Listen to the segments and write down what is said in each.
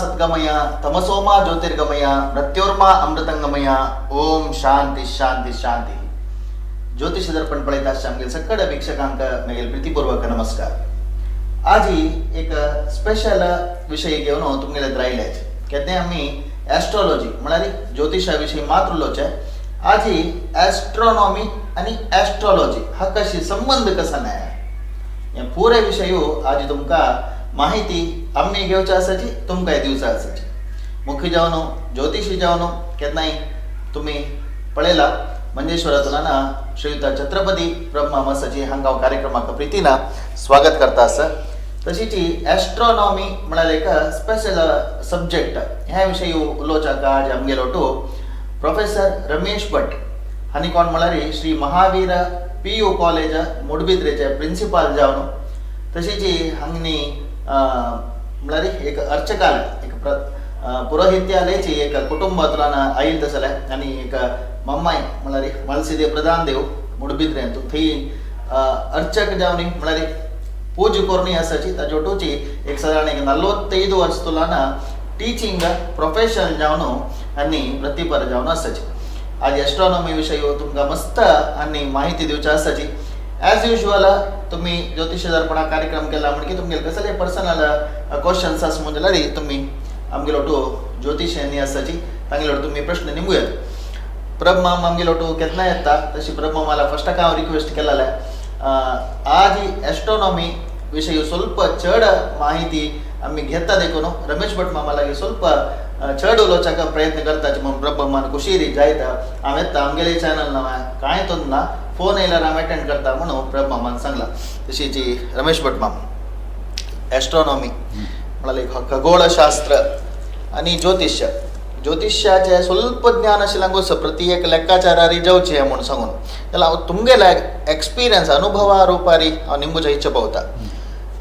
ಸದ್ಗಮಯ, ತಮಸೋಮ ಜ್ಯೋತಿರ್ಗಮಯ, ಮೃತ್ಯೋರ್ಮ ಅಮೃತಂಗಮಯ. ಓಂ ಶಾಂತಿ ಶಾಂತಿ ಶಾಂತಿ. ज्योतिष दर्पण पळयता आसच्या आमगेले सगळ्या वीक्षकांक म्हगेले प्रितीपूर्वक नमस्कार. आजी एक स्पेशल विशय घेवन तुमगेले आयले. केन्नाय आमी एस्ट्रोलॉजी म्हळ्यार ज्योतिशा विशीं मात्र उलोवचें. आजी एस्ट्रोनॉमी आनी एस्ट्रोलॉजी हा कशी संबंध कसा नाही, हे पुरे विशय आज तुमकां माहिती आमी घेवची आसाची, तुमकांय दिवचा आसाची. मुख्य जावन ज्योतिषी जावन केन्नाय तुमी पळयला मंजेश्वरातून श्रीयुत छत्रपती ब्रह्मा मसाची हांगा हांव कार्यक्रमाक प्रितीन स्वागत करता आसा. तशीच एस्ट्रॉनॉमी म्हळ्यार एक स्पेशल सब्जेक्ट, ह्या विशयी उलोवच्याक आज आमगेलो टू प्रोफेसर रमेश भट आनी कोण म्हळ्यार श्री महावीर पीयू कॉलेज मुडबिद्रेचे प्रिन्सिपाल जावन, तशीच हांगनी म्हळ्यार एक अर्चकालय एक पुरोहित्यालयची एक कुटुंबांतल्यान आयिल्ले तसले आनी एक मम्माय म्हळ्यार मलसिदे प्रधान देव मुडबिद्रेंत थंय अर्चक जावन म्हळ्यार पूज करून आसाची. ताजे ओटूची एक सादारण एक 45 वर्स तुलान टिचींग प्रोफेशन जावन आनी वृत्तीपर जावन आसाची. आज एस्ट्रॉनॉमी विशय तुमकां मस्त आनी माहिती दिवची आसाची. ॲज युजल तुम्ही ज्योतिष दर्पणा कार्यक्रम केला म्हणकी तुमगेले कसले पर्सनल क्वेश्चन्स आसा म्हण जाल्यार तुमी आमगेलो टू ज्योतिषांनी आसाची, तांगेलो तुमी प्रश्न निमूयात. प्रभमाम आमगेलो टू केन्ना येता, तशी प्रभमाला फर्स्टाक हांव रिक्वेस्ट केलेलें, आज एस्ट्रॉनॉमी विशय ಸ್ವಲ್ಪ चड माहिती आमी घेता देखून रमेश भट मामा लागीं ಸ್ವಲ್ಪ चड उलोवच्याक प्रयत्न करता म्हणून प्रभमान खुशीरी जायत हांव येता. आमगेले चॅनल ना कांय ना, फोन येयल्यार हांव अटेंड करता म्हणून प्रभमामान सांगला. तशीच रमेश भट माम, एस्ट्रॉनॉमी म्हळ्यार एक खगोळशास्त्र आनी ज्योतिष्य, ज्योतिष्याचें ಸ್ವಲ್ಪ ज्ञान आशिल्ल्यांक प्रति एक लेक्काचारारी जावचें म्हूण सांगून जाल्यार हांव तुमगेले एक्सपिरियन्स अनुभवा रुपारी हांव निमगुच्या इच्छा पावता,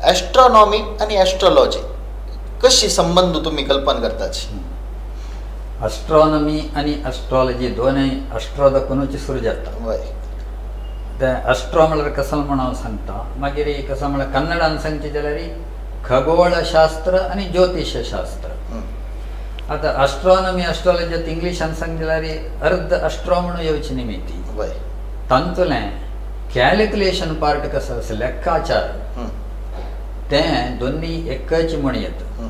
एस्ट्रॉनॉमी आनी एस्ट्रोलॉजी कशी संबंध तुमी कल्पना करताची? अस्ट्रॉनॉमी आनी अस्ट्रॉलॉजी दोनूय अस्ट्रो सुरू जाता. ते अस्ट्रो म्हळ्यार कसो म्हण हांव सांगता, मागीर कसो म्हळ्यार कन्नडान सांगचें जाल्यार खगोळशास्त्र आनी ज्योतिषशास्त्र. आतां अस्ट्रॉनॉमी अस्ट्रॉलॉजी इंग्लिशान सांग जाल्यार अर्द अस्ट्रो म्हणून येवची निमित्ती. तातूंतलें कॅल्क्युलेशन पार्ट कसो आसा, लेखाचार, तें दोनूय एकच म्हण येता.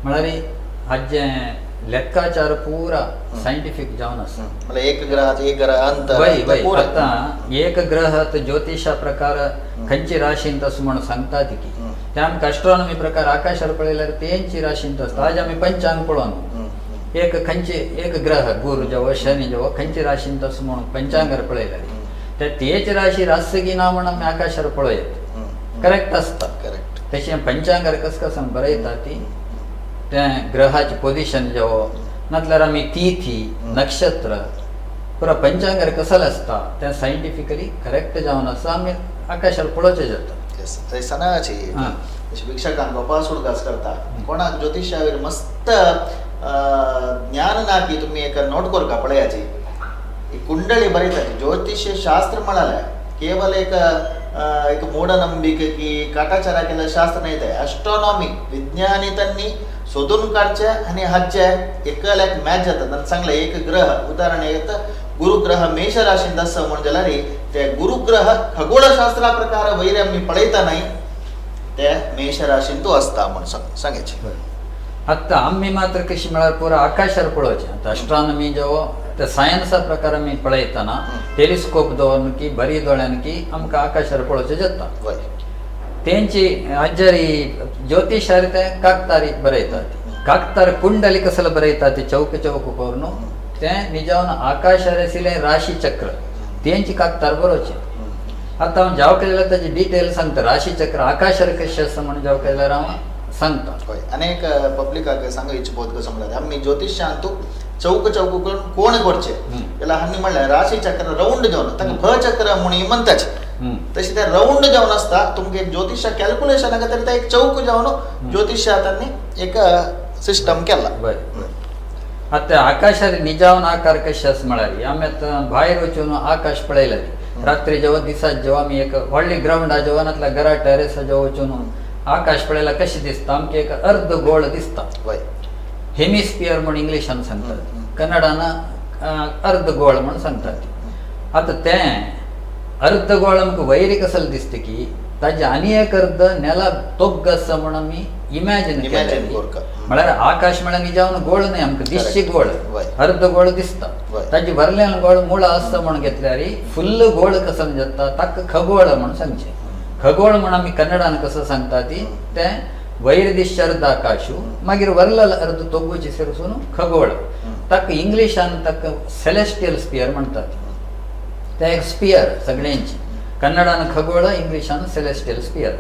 म्हळ्यार हाजें लेखाचार पुरा सायंटिफीक जावन आसा. म्हळ्यार एक ग्रहाचे एक ग्रह अंतर वय ते वय पुरा. आतां एक ग्रह आतां ज्योतिशा प्रकार खंयची राशींत आसा म्हणून सांगता ती की ते आमकां अस्ट्रॉनॉमी प्रकार आकाशार पळयल्यार तेंची राशींत आसता. आज आमी पंचांग पळोवन एक खंयचे एक ग्रह गुरू जावं शनी जावं खंयची राशींत आसा म्हणून पंचांगार पळयल्यार ते तेच राशीर आसता की ना म्हणून आमी आकाशार पळयत करेक्ट आसता. तशें पंचांगार कस कसं बरयता ती तें ग्रहाचें पोजिशन जावं नातल्यार आमी तिथी नक्षत्र पुरा पंचांगार कसलें आसता तें सायंटिफिकली करेक्ट जावन आसा, आमी आकाशार पळोवचें जाता. येस, थंय सणाची तशें भिक्षकांक उपास उडगास करता. कोणाक ज्योतिषावेर मस्त ज्ञान ना की तुमी एक नोट करका पळयाची, ही कुंडली बरयताची. ज्योतिष शास्त्र म्हळ्यार केवल एक एक मूढनंबिके की काटाचारा केलं शास्त्र नाही. ते ॲस्ट्रॉनॉमी विज्ञानितांनी सोदून काढचे आणि हाचे एकल एक मॅच जाता. तांणी सांगलें एक ग्रह उदाहरण एक गुरुग्रह मेष राशींत आसा म्हण जाल्यार ते गुरुग्रह खगोळशास्त्रा प्रकार वयर आमी पळयता नाही, ते मेष राशींतू आसता म्हण सांगायचे. आतां आमी मात्र कशी म्हळ्यार पुरा आकाशार पळोवचें. आतां अस्ट्रॉनॉमी जावं ते सायन्सा प्रकार आमी पळयतना टेलिस्कोप दवरून की बरी दोळ्यान की आमकां आकाशार पळोवचें जाता. तेंची हाजेरी ज्योतिशार ते कागतारी बरयतात, कागतार कुंडली कसले बरयतात ते चौक चौक करून तें निजावन आकाशार आशिल्लें राशी चक्र तेंची कागतार बरोवचें. आतां हांव जावं जाल्यार ताजी डिटेल सांगता, राशी चक्र आकाशार कशें आसा म्हणून जावं जाल्यार हांव सांगता. हय, अनेक पब्लिकाक सांगू इच्छा कसं म्हळ्यार आमी ज्योतिशांतू चौक चौक करून कोण करचे जाल्यार हांणी म्हणलें राशी चक्र रावंड जावन ताका भचक्र म्हणून म्हणटाचे. तशें तें रावंड जावन आसता. तुमकां एक ज्योतिशा कॅल्कुलेशना खातीर तें एक चौक जावन ज्योतिशा तांणी एक सिस्टम केला. बरें, आतां आकाशार निजावन आकार कशें आसा म्हळ्यार आमी आतां भायर वचून आकाश पळयल्यार रात्री जेव्हा दिसात जेव्हा आमी एक व्हडली ग्रावंडा जेव्हा नातल्यार घरा टेरेसा जेव्हा वचून आकाश पळयल्यार कशें दिसता आमकां, एक अर्द गोळ दिसता. हेमिस्फियर म्हण इंग्लिशान सांगतात, कन्नडान अर्धगोळ म्हण सांगतात. आतां तें अर्धगोळ आमकां वैरी कसल दिसता की ताजे आनी एक अर्द नेला तोग्ग आसा म्हण आमी इमॅजिन Imagine केलें. कोरका. म्हळ्यार आकाश म्हळ्यार निजावन गोळ न्हय, आमकां दिसची गोळ, अर्ध गोळ दिसता. ताजी वरल्यान गोळ मुळां आसता म्हण घेतल्यार फुल्ल गोळ कसो जाता ताका खगोळ म्हण सांगचें. खगोळ म्हण आमी कन्नडान कसो सांगता ती तें वयर दिसचे अर्द आकाशू, मागीर वरला अर्द तोगूचे सिरसून खगोळ. ताका इंग्लिशान ताका सेलेस्टियल स्पियर म्हणटात. तें एक स्पियर सगळ्यांची, कन्नडान खगोळ, इंग्लिशान सेलेस्टियल स्पियर.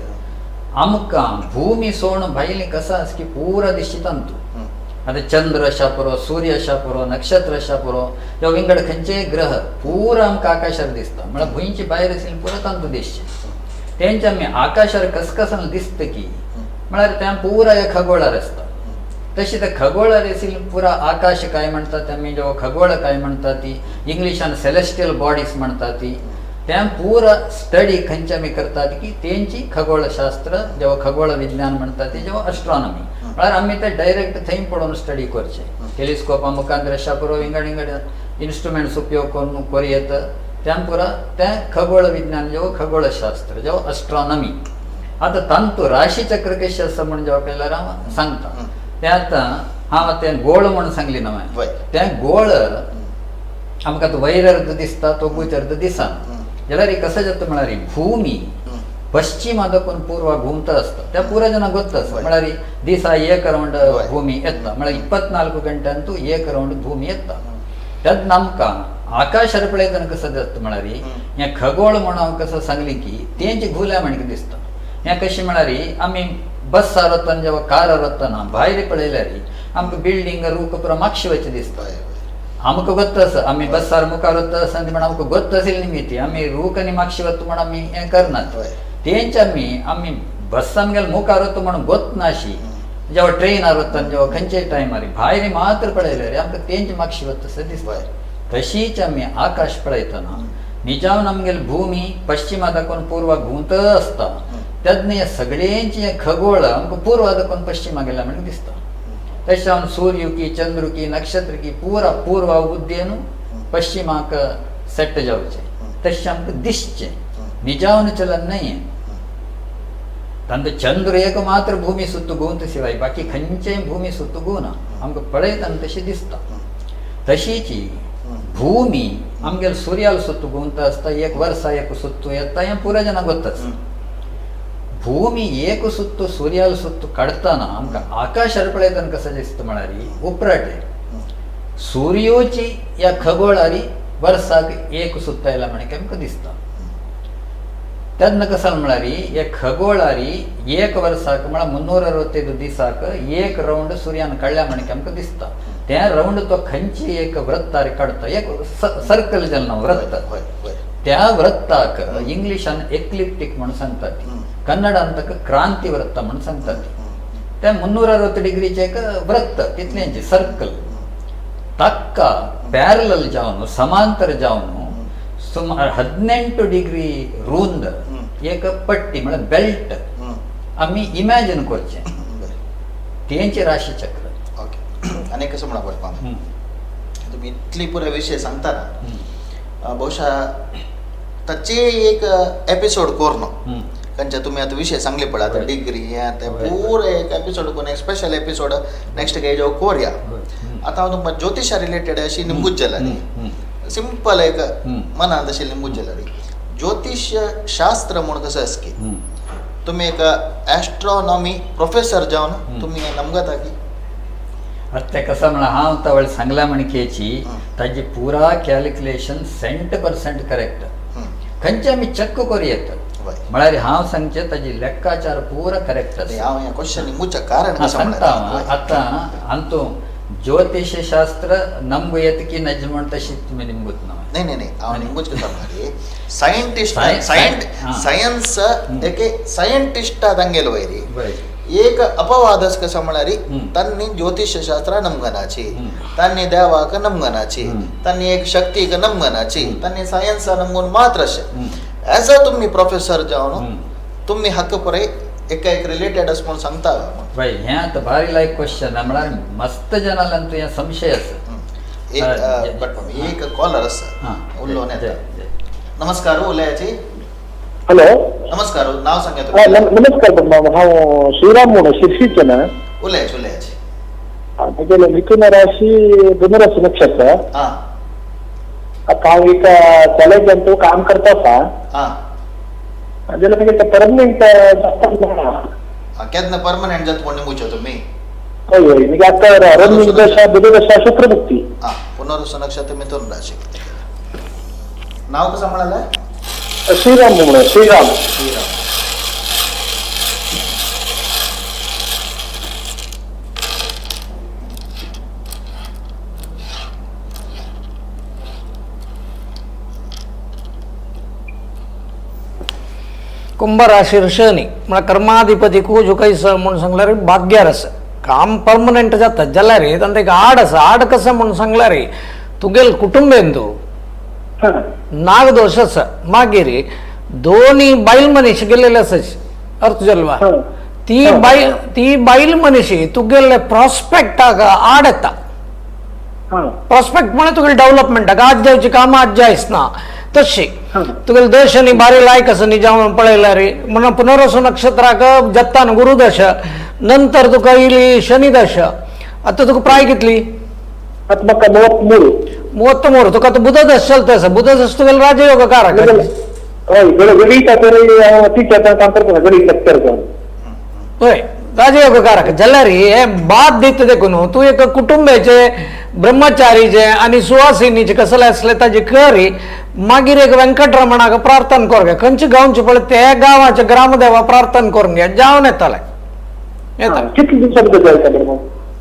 आमकां भूमी सोण भायली कसो आसा की पुरा दिसची तांतू. आतां चंद्र आसा पुरो, सूर्य आसा पुरो, नक्षत्र आसा पुरो, ह्यो विंगड खंयचेय ग्रह पुरा आमकां आकाशार दिसता. म्हळ्यार भुंयची भायर आशिल्ली पुरा तांतू दिसचे. तेंचे आमी आकाशार कसकसान दिसता की म्हळ्यार तें पुरा ह्या खगोळार आसता. तशी ते खगोळार आशिल्ली पुरा आकाश काय म्हणटात आमी, जेव्हा खगोळ काय म्हणटा ती, इंग्लिशान सेलेस्टियल बॉडीज म्हणटा ती, तें पुरा स्टडी खंयचे आमी करतात की तेंची खगोळशास्त्र, जेव्हा खगोळ विज्ञान म्हणटा ती, जेव्हा अस्ट्रॉनॉमी. म्हळ्यार आमी ते डायरेक्ट थंय पळोवन स्टडी करचे, टेलिस्कोपा मुखार अशा पुरो विंगड विंगड इन्स्ट्रुमेंट्स उपयोग करून करूं येता. तें पुरा तें खगोळ विज्ञान, जेव्हा खगोळशास्त्र, जेव्हा अस्ट्रॉनॉमी. आतां तांतू राशीचक्र कशें आसा म्हण जेव्हा पळयल्यार हांव सांगता. तें आतां हांव तें गोळ म्हण सांगली ना हांवें, तें गोळ आमकां आतां वयर अर्द दिसता, तोगूच अर्द दिसना. जाल्यार कसं जाता म्हळ्यार भूमी पश्चिमा दाखोवन पूर्वा घुंवता आसता, त्या पुरा जनांक ಗೊತ್ತ आसा. म्हळ्यार दिसा एक रावंड भूमी येता, म्हळ्यार 24 गंटे अंतू एक रावंड भूमी येता. तेन्ना आमकां आकाशार पळयतना कसं जाता म्हळ्यार हें खगोळ म्हण हांव कसं सांगली की तेंची घुल्या म्हणकी दिसता. हें कशें म्हळ्यार आमी बसार वतना जेव्हा कार वतना भायर पळयल्यार आमकां बिल्डींग रूख पुरा मागशे वचें दिसता. आमकां गोत्त आसा, आमी बसार मुखार वता आसा म्हण आमकां गोत्त आशिल्ली निमित्ती आमी रूख आनी मागशे वता म्हण आमी हें करनात. तेंच आमी आमी बस आमगेले मुखार वता म्हण गोत नाशी, जेव्हा ट्रेनार वतना जेव्हा खंयच्याय टायमार भायर मात्र पळयल्यार आमकां तेंच मागशे वता तशें दिसता. तशीच आमी आकाश पळयतना निजावन आमगेली भूमी पश्चिमा दाखोवन पूर्वा घुंवत आसता, तेन्ना हे सगळ्यांची हें खगोळ आमकां पूर्वा दाखोवन पश्चिमा गेल्या म्हणून दिसता. तशें जावन सूर्युकी, चंद्रुकी, नक्षत्रकी पुरा पूर्वा बुद्देन पश्चिमाक सेट जावचें, तशें आमकां दिसचें. निजावन चलन न्हय, तांकां चंद्र एक मात्र भूमी सुत्तू घुंवता शिवाय बाकी खंयचेय भूमी सुत्तू घुंवना, आमकां पळयतना तशें दिसता. तशीच भूमी आमगेले सूर्याल सुत्तू घुंवता आसता, एक वर्सा एक सुत्तू येता, हें पुरा जनांक गोत्त आसा. भूमी एक सुत्तू सूर्याल सुत्तू काडटना आमकां आकाशार पळयतना कसं दिसता म्हळ्यार उपराटे सूर्योची ह्या खगोळारी वर्साक एक सुत्ता येयला म्हण आमकां दिसता. तेन्ना कसं म्हळ्यार हे खगोळारी एक वर्साक म्हळ्यार 365 दिसाक एक रावंड सूर्यान काडल्या म्हण आमकां दिसता. ते रावंड तो खंयची एक वृत्तार काडटा, एक सर्कल जालें ना वृत्त, त्या वृत्ताक इंग्लिशान एक्लिप्टीक म्हणून सांगतात, कन्नडान ताका क्रांती वृत्त म्हणून सांगतात. त्या 360 डिग्रीचे एक वृत्त तितलेंचे सर्कल, ताका प्यारलल जावन समांतर जावन सुमार 18 डिग्री रुंद एक पट्टी म्हळ्यार बेल्ट आमी इमॅजिन करचें, तेंचे राशीचक्र. ओके, आनी कसं म्हणा पडपा तुम्ही इतली पुरे विशय सांगता ना, ಬಹುಶಃ ताचे एक एपिसोड करून खंयच्या तुमी आतां विशय सांगले पळय आतां डिग्री हें तें पुरो एक एपिसोड करून एक स्पेशल एपिसोड नेक्स्ट काय जो कोरया. आतां हांव तुमकां ज्योतिशा रिलेटेड अशी निमगूच जाल्यार सिंपल एक मनांत अशी निमगूच जाल्यार ज्योतिश शास्त्र म्हूण कसं आसा की तुमी एक एस्ट्रॉनॉमी प्रोफेसर जावन तुमी नमगता की आतां तें कसं म्हळ्यार हांव तवळ सांगला म्हणकेची ताजी पुरा कॅल्क्युलेशन 100% करेक्ट, खंयचे आमी चेक करूं येता. म्हळ्यार हांव सांगचें ताजी लेक्काचार पुरा करेक्ट आसा. हांव हें क्वेश्चन निमूच्या कारण हां सांगता हांव. आतां अंतू ज्योतिषशास्त्र नमगು येत की नज म्हण तशी तुमी निमगूत ना. नाही नाही नाही, हांव निमगूच कसं म्हळ्यार सायंटिस्ट सायन्स एके सायंटिस्टा तांगेलो वयर एक अपवादस कसं म्हळ्यार तांणी ज्योतिषशास्त्र नमगनाची, तांणी देवाक नमगनाची, तांणी एक शक्तीक नमगनाची, तांणी सायन्सा नमगून मात्र अशें. एज अ तुमी प्रोफेसर जावन तुमी हक्क पळय एका एक रिलेटेड आसा म्हणून सांगता. बाय हें आतां भारी लायक क्वेश्चन म्हळ्यार मस्त जनालान हें संशय आसा. एक बट एक कॉलर आसा उलोवन येता. नमस्कार, उलयाची. हॅलो, नमस्कार, नाव सांगा तुमचें. नमस्कार बाबा, हांव श्रीराम म्हणून शिरशीचे ना. उलयाची उलयाची. म्हगेलें मिथुन राशी धनुराशी नक्षत्र. आता हांव एक कॉलेजान तूं काम करता आसा. जाल्यार मागीर परमनंट जाता ना. केन्ना परमनंट जाता म्हणून मुचो तुमी? हय हय, मागीर आतां रनिंग दशा बुधदशा शुक्रमुक्ती. पुनर्वसु नक्षत्र मिथुन राशी. नाव कसं म्हणाला? श्रीराम म्हणून. श्रीराम. श्रीराम. कुंभ राशीर शनी म्हळ्यार कर्माधिपती कुजू कैसो म्हणून सांगल्यार भाग्यार आसा. काम परमनंट जाता जाल्यार तांकां एक आड आसा. आड कसो म्हणून सांगल्यार तुगेल कुटुंबेन तूं नागदोश आसा. मागीर दोनी बायल मनीस गेल्लेले आसा अर्थ जल्मा ती बायल ती बायल मनीस तुगेले प्रॉस्पेक्टाक आड येता. प्रॉस्पेक्ट म्हळ्यार तुगेले डेव्हलपमेंटाक आज जावची कामां आज जायच ना तशी तुगेले दश आनी बारी लायक आसा न्ही जावन पळयल्यार. म्हणून पुनर्वसु नक्षत्राक जत्तान गुरुदशा, नंतर तुका येयली शनी दशा. आतां तुका प्राय कितली? आतां म्हाका 33. 33. तुका आतां बुध दशा चलता आसा. बुध दशा तुगेले राजयोग कारक. हय, गणित टिचर काम करता, गणित लेक्चर. हय, राजयोग कारक जाल्यार हे बाद दिता देखून तूं एक कुटुंबाचे ब्रह्मचारीचे आनी सुवासिनीचे कसले आसले ताजे करी. मागीर एक व्यंकटरमणाक प्रार्थना करूंक घे. खंयच्या गांवचे पळय त्या गांवाचे ग्रामदेवा प्रार्थना करूंक घे, जावन येतले. कितले दिवसां भितर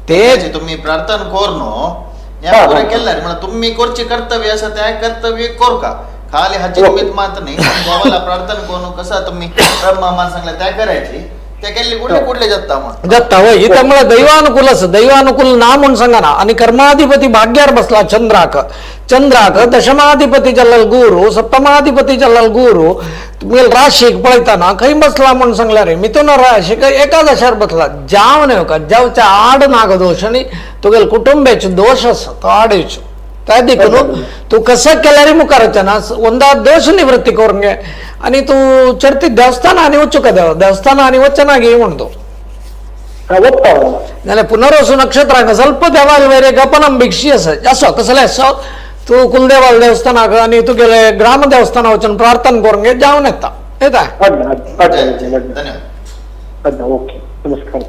ते तुम्ही प्रार्थना कर न्हू हें पुरें केल्यार म्हळ्यार तुम्ही करचें कर्तव्य आसा तें कर्तव्य करका. खाली हाची निमित्त मात न्ही देवाला प्रार्थना करून कसा तुम्ही ब्रह्मा सांगले त्या करायची त्या केल्ली कुठले कुठले जाता म्हण जाता. हय, इथं म्हळ्यार दैवानुकूल आसा. दैवानुकूल ना म्हणून सांगना. आनी कर्माधिपती भाग्यार बसला चंद्राक. चंद्राक दशमाधिपती जाल्लो गुरू, सप्तमाधिपती जाल्लो गुरू तुमगेले राशीक पळयतना खंय बसला म्हणून सांगल्यार मिथुन राशीक एकादशार बसला. जावन येवका जावच्या आड नागदोश आनी तुगेले कुटुंबाचो दोश आसा तो आड येवचो. त्या देखून तूं कसं केल्यार मुखार वचना. ಒಂದಾ ದೋಷ ನಿವೃತ್ತಿ ಕೊರಂಗೆ आणि तूं चडती देवस्थान आनी वचूका देवस्थान आनी वचनागे म्हणतो. जाल्यार पुनर्वसु नक्षत्राक ಸ್ವಲ್ಪ देवाल वयर एक अपनंबिक्षी आसा असो कसले असो तूं कुलदेवाल देवस्थानाक आनी तुगेले ग्राम देवस्थाना वचून प्रार्थना करूंक जावन येता येता. धन्यवाद. ओके, नमस्कार.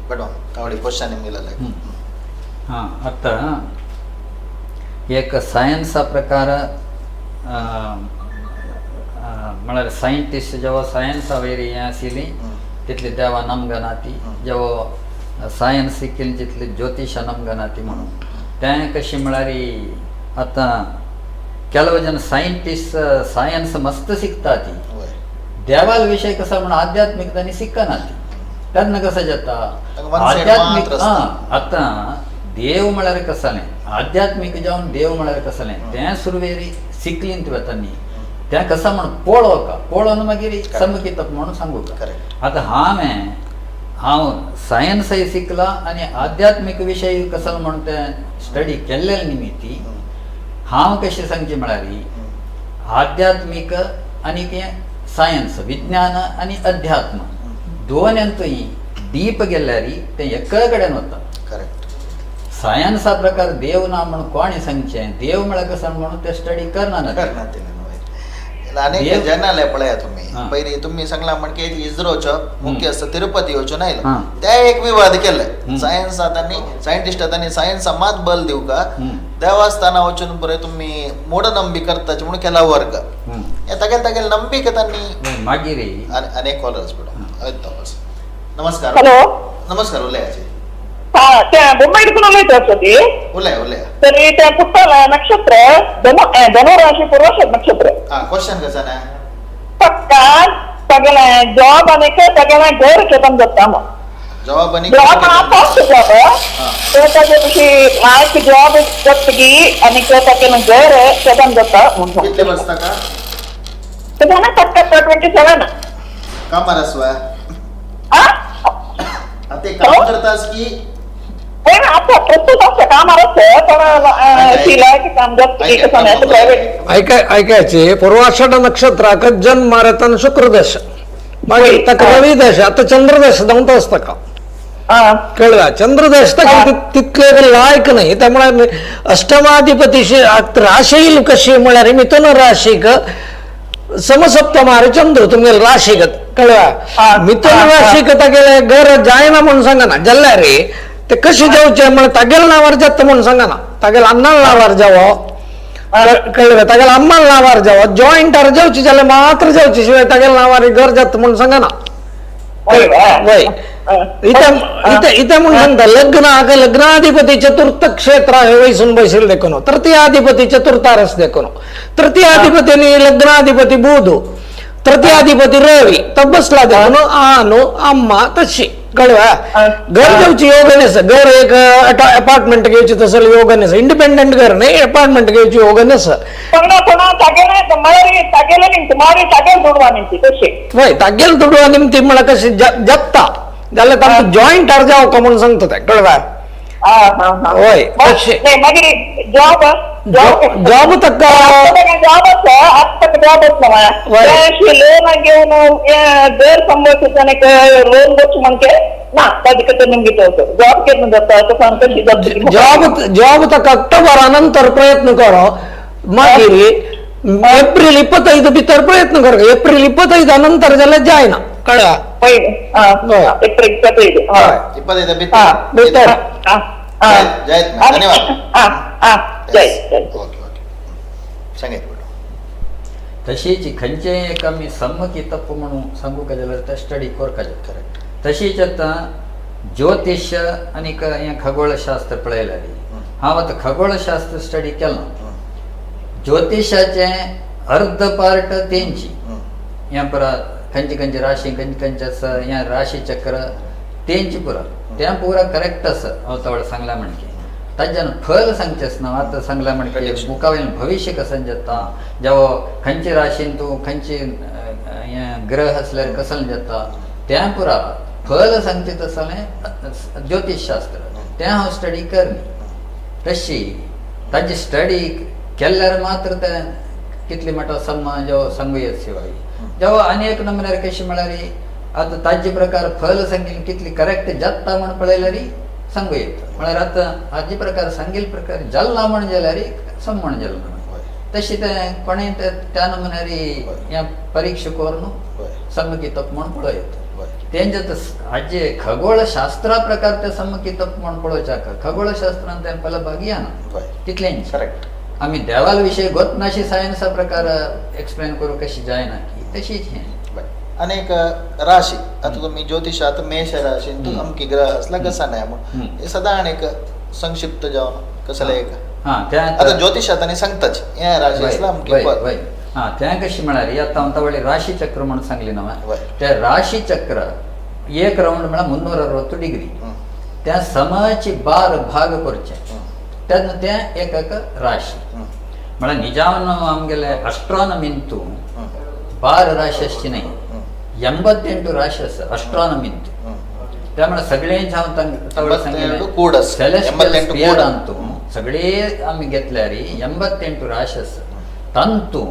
बट तावडी क्वेश्चन निमगेला. हां, आतां एक सायन्सा प्रकार म्हळ्यार सायंटिस्ट जेव्हा सायन्सा वयर हें आशिल्ली तितली देवा नमगना ती, जेव्हा सायन्स शिकिल्ली तितली ज्योतिशा नमगना ती म्हणून तें कशें म्हळ्यार आतां ಕೆಲವು जन सायंटिस्ट सायन्स मस्त शिकता ती, देवाल विशय कसा म्हणून आध्यात्मिक तांणी शिकना ती. तेन्ना कसं जाता आध्यात्मिक. आतां देव म्हळ्यार कसलें आध्यात्मिक जावन देव म्हळ्यार कसलें तें सुरवेर शिकलीं ती वता न्ही तें कसं म्हण पळोवका पळोवन मागीर समकितप म्हणून सांगूका. आतां हांवें हांव सायन्सय शिकला आनी आध्यात्मिक विशय कसलो म्हण तें स्टडी केल्ले निमित्ती हांव कशें सांगचें म्हळ्यार आध्यात्मिक आनी सायन्स विज्ञान आनी अध्यात्म दोन्यांतूय डीप गेल्यार तें एका कडेन वता. करेक्ट. सायन्सा प्रकार देव ना म्हणून कोणें सांगचें देव म्हळ्यार कसो म्हणून ते स्टडी करना. अनेक जनाले पळया तुम्ही पयली तुम्ही सांगला म्हणजे इस्रोचो मुख्यस्थ तिरुपती वचून आयलो त्या एक विवाद केले सायन्स आतांनी सायंटिस्ट आतांनी सायन्सा मात बल दिवका देवस्थाना वचून बरें तुम्ही मूढनंबी करताचे म्हणून केला वर्ग हे तागेले तागेले नंबिके तांणी मागीर अनेक कॉलर्स मॅडम. नमस्कार. हॅलो. नमस्कार. उलयाचे. हा, त्या मुंबईतून उलयता आसती. उलय उलय. तरी त्या पुट्टाला नक्षत्र धनुराशी पूर्व नक्षत्र. हा, क्वेश्चन कसं ना? पक्का सगळे जॉब आणि सगळे घर केतन जाता मग जॉब आणि जॉब हा फर्स्ट जॉब तर ताजे तशी लायक जॉब जातकी आणि ताके घर केतन जाता. कितले बसता का? ते ना पक्का 27. कामार आसवा? आ ते काम करतास की? पण आता प्रस्तुत आसता कामार आसता पण शिलायचें काम जाता कसं प्रायव्हेट. ऐकायचे पूर्वाषाढ नक्षत्राक जन्म मारताना शुक्रदश, मागीर ताका रवी दशा, आता चंद्रदशा जावन आसता का कळला. चंद्रदश ताका तितले लायक नाही, त्यामुळे अष्टमाधिपतीशी राशी येईल कशी म्हळ्यार मिथुन राशीक समसप्तमार चंद्र तुमगे राशीक कळवा. मिथुन राशीक तागेले घर जायना म्हणून सांगना, जाल्यार रे ते कशें जावचें म्हळ्यार तागेल्या नांवार जाता म्हणून सांगना, तागेल्या अण्णान नांवार जावो, कळ्ळें, तागेल्या अम्मान नांवार जावो, जॉयंटार जावची जाल्यार मात्र जावची, शिवाय तागेल्या नांवार घर जाता म्हणून सांगना. वय इथे इथे म्हणून सांगता लग्नाक लग्नाधिपती चतुर्थ क्षेत्र हे वैसून बैसील देखून, तृतीयाधिपती चतुर्थारस देखून, तृतीयाधिपती आणि लग्नाधिपती बुध, तृतीयाधिपती रवी तर बसला देखून आनो अम्मा तशी कळवा. घर जावची योग नस, घर एक अपार्टमेंट घेवची तसं योग नस, इंडिपेंडंट घर नाही, अपार्टमेंट घेवची योग नस. पण पण तागेले म्हळ्यार तागेले निमती मागीर तागेले दुडवा निमती तशें. वय तागेले दुडवा निमती म्हळ्यार कशें जगता जाल्यार तांकां जॉयंट आर जावं का म्हणून सांगता ते कळवा. वय तशें मागीर जॉब जॉब ताका जॉब आसा, आतां जॉब आसना म्हळ्यार लोन घेवन घर सांबाळचें लोन वचूं म्हणजे ना ताजे कडेन निमगी जॉब केन्ना जाता तसं कशी जॉब जॉब ताका ऑक्टोबरा नंतर प्रयत्न करो, मागीर एप्रिल 25 भितर प्रयत्न कर, एप्रिल 25 नंतर जाल्यार जायना कळ्ळा. एप्रिल 25 25 भितर. जय, धन्यवाद. जय. ओके ओके सांगायचं. तशीच खंयचेय एक आमी सम्मकी तप्प म्हणून सांगूंक जाल्यार ते स्टडी करपाक जाय. तशीच आतां ज्योतिश आनी हें खगोळशास्त्र पळयल्यार हांव आतां खगोळशास्त्र स्टडी केलां. ज्योतिशाचें अर्द पार्ट तेंची हें पुरा खंयची खंयची राशी खंयचे खंयचे आसा हें राशी चक्र तेंची पुरा तें पुरा करेक्ट आसा. हांव तवळ सांगलां म्हणके ताज्यान फल सांगचें आसना. आतां सांगलां म्हणके मुखावयल्यान भविश्य कशें जाता, जेवा खंयचे राशीन तूं खंयचे हें ग्रह आसल्यार कसलें जाता तें पुरा फल सांगचें तसलें ज्योतिशशास्त्र तें हांव स्टडी करनी. तशी ताजी स्टडी केल्यार मात्र तें कितली म्हणटा सम्मा जेवा सांगू येत शिवाय जेवा आनी एक नमुन्यार कशें म्हळ्यार आतां ताजे प्रकार फल सांगील कितली करेक्ट जाता म्हण पळयल्यार सांगू येता. म्हळ्यार आतां हाजे प्रकार सांगील प्रकार जालना म्हण जाल्यार सम म्हण जालना तशें तें कोणें त्या नमुन्यार हें परीक्षा करून सम्मकी तप म्हण पळोवं येता. तेंचे हाजे खगोळशास्त्रा प्रकार ते सम्मकी तप म्हण पळोवच्याक खगोळशास्त्रान तें पयलो भाग येना तितलेंच. करेक्ट. आमी देवाल विशय गोतनाशी सायन्सा प्रकार एक्सप्लेन करूं कशी जायना की तशीच हें. अनेक राशी आता तुम्ही ज्योतिषात मेष राशी अमकी ग्रह असला कसा नाही म्हणून सदाण एक संक्षिप्त जावन कसले एक आता ज्योतिषात आणि सांगताच हे राशी असला अमकी. हां तें कशें म्हळ्यार आतां हांव तवळे राशी चक्र म्हणून सांगली ना, त्या राशी चक्र एक रावंड म्हळ्यार 360 डिग्री त्या समाची 12 भाग करचे तेन्ना तें एक एक राशी म्हळ्यार निजावन आमगेले अस्ट्रॉनॉमींतू 12 राशी आसची न्हय, 88 राशी आसा अस्ट्रॉनॉमींतू. त्यामुळे सगळेंच हांव तवळ सांगिल्लें सेलेस्टियल स्पियरांतू सगळे आमी घेतल्यार 88 राशी आसा. ತಂತು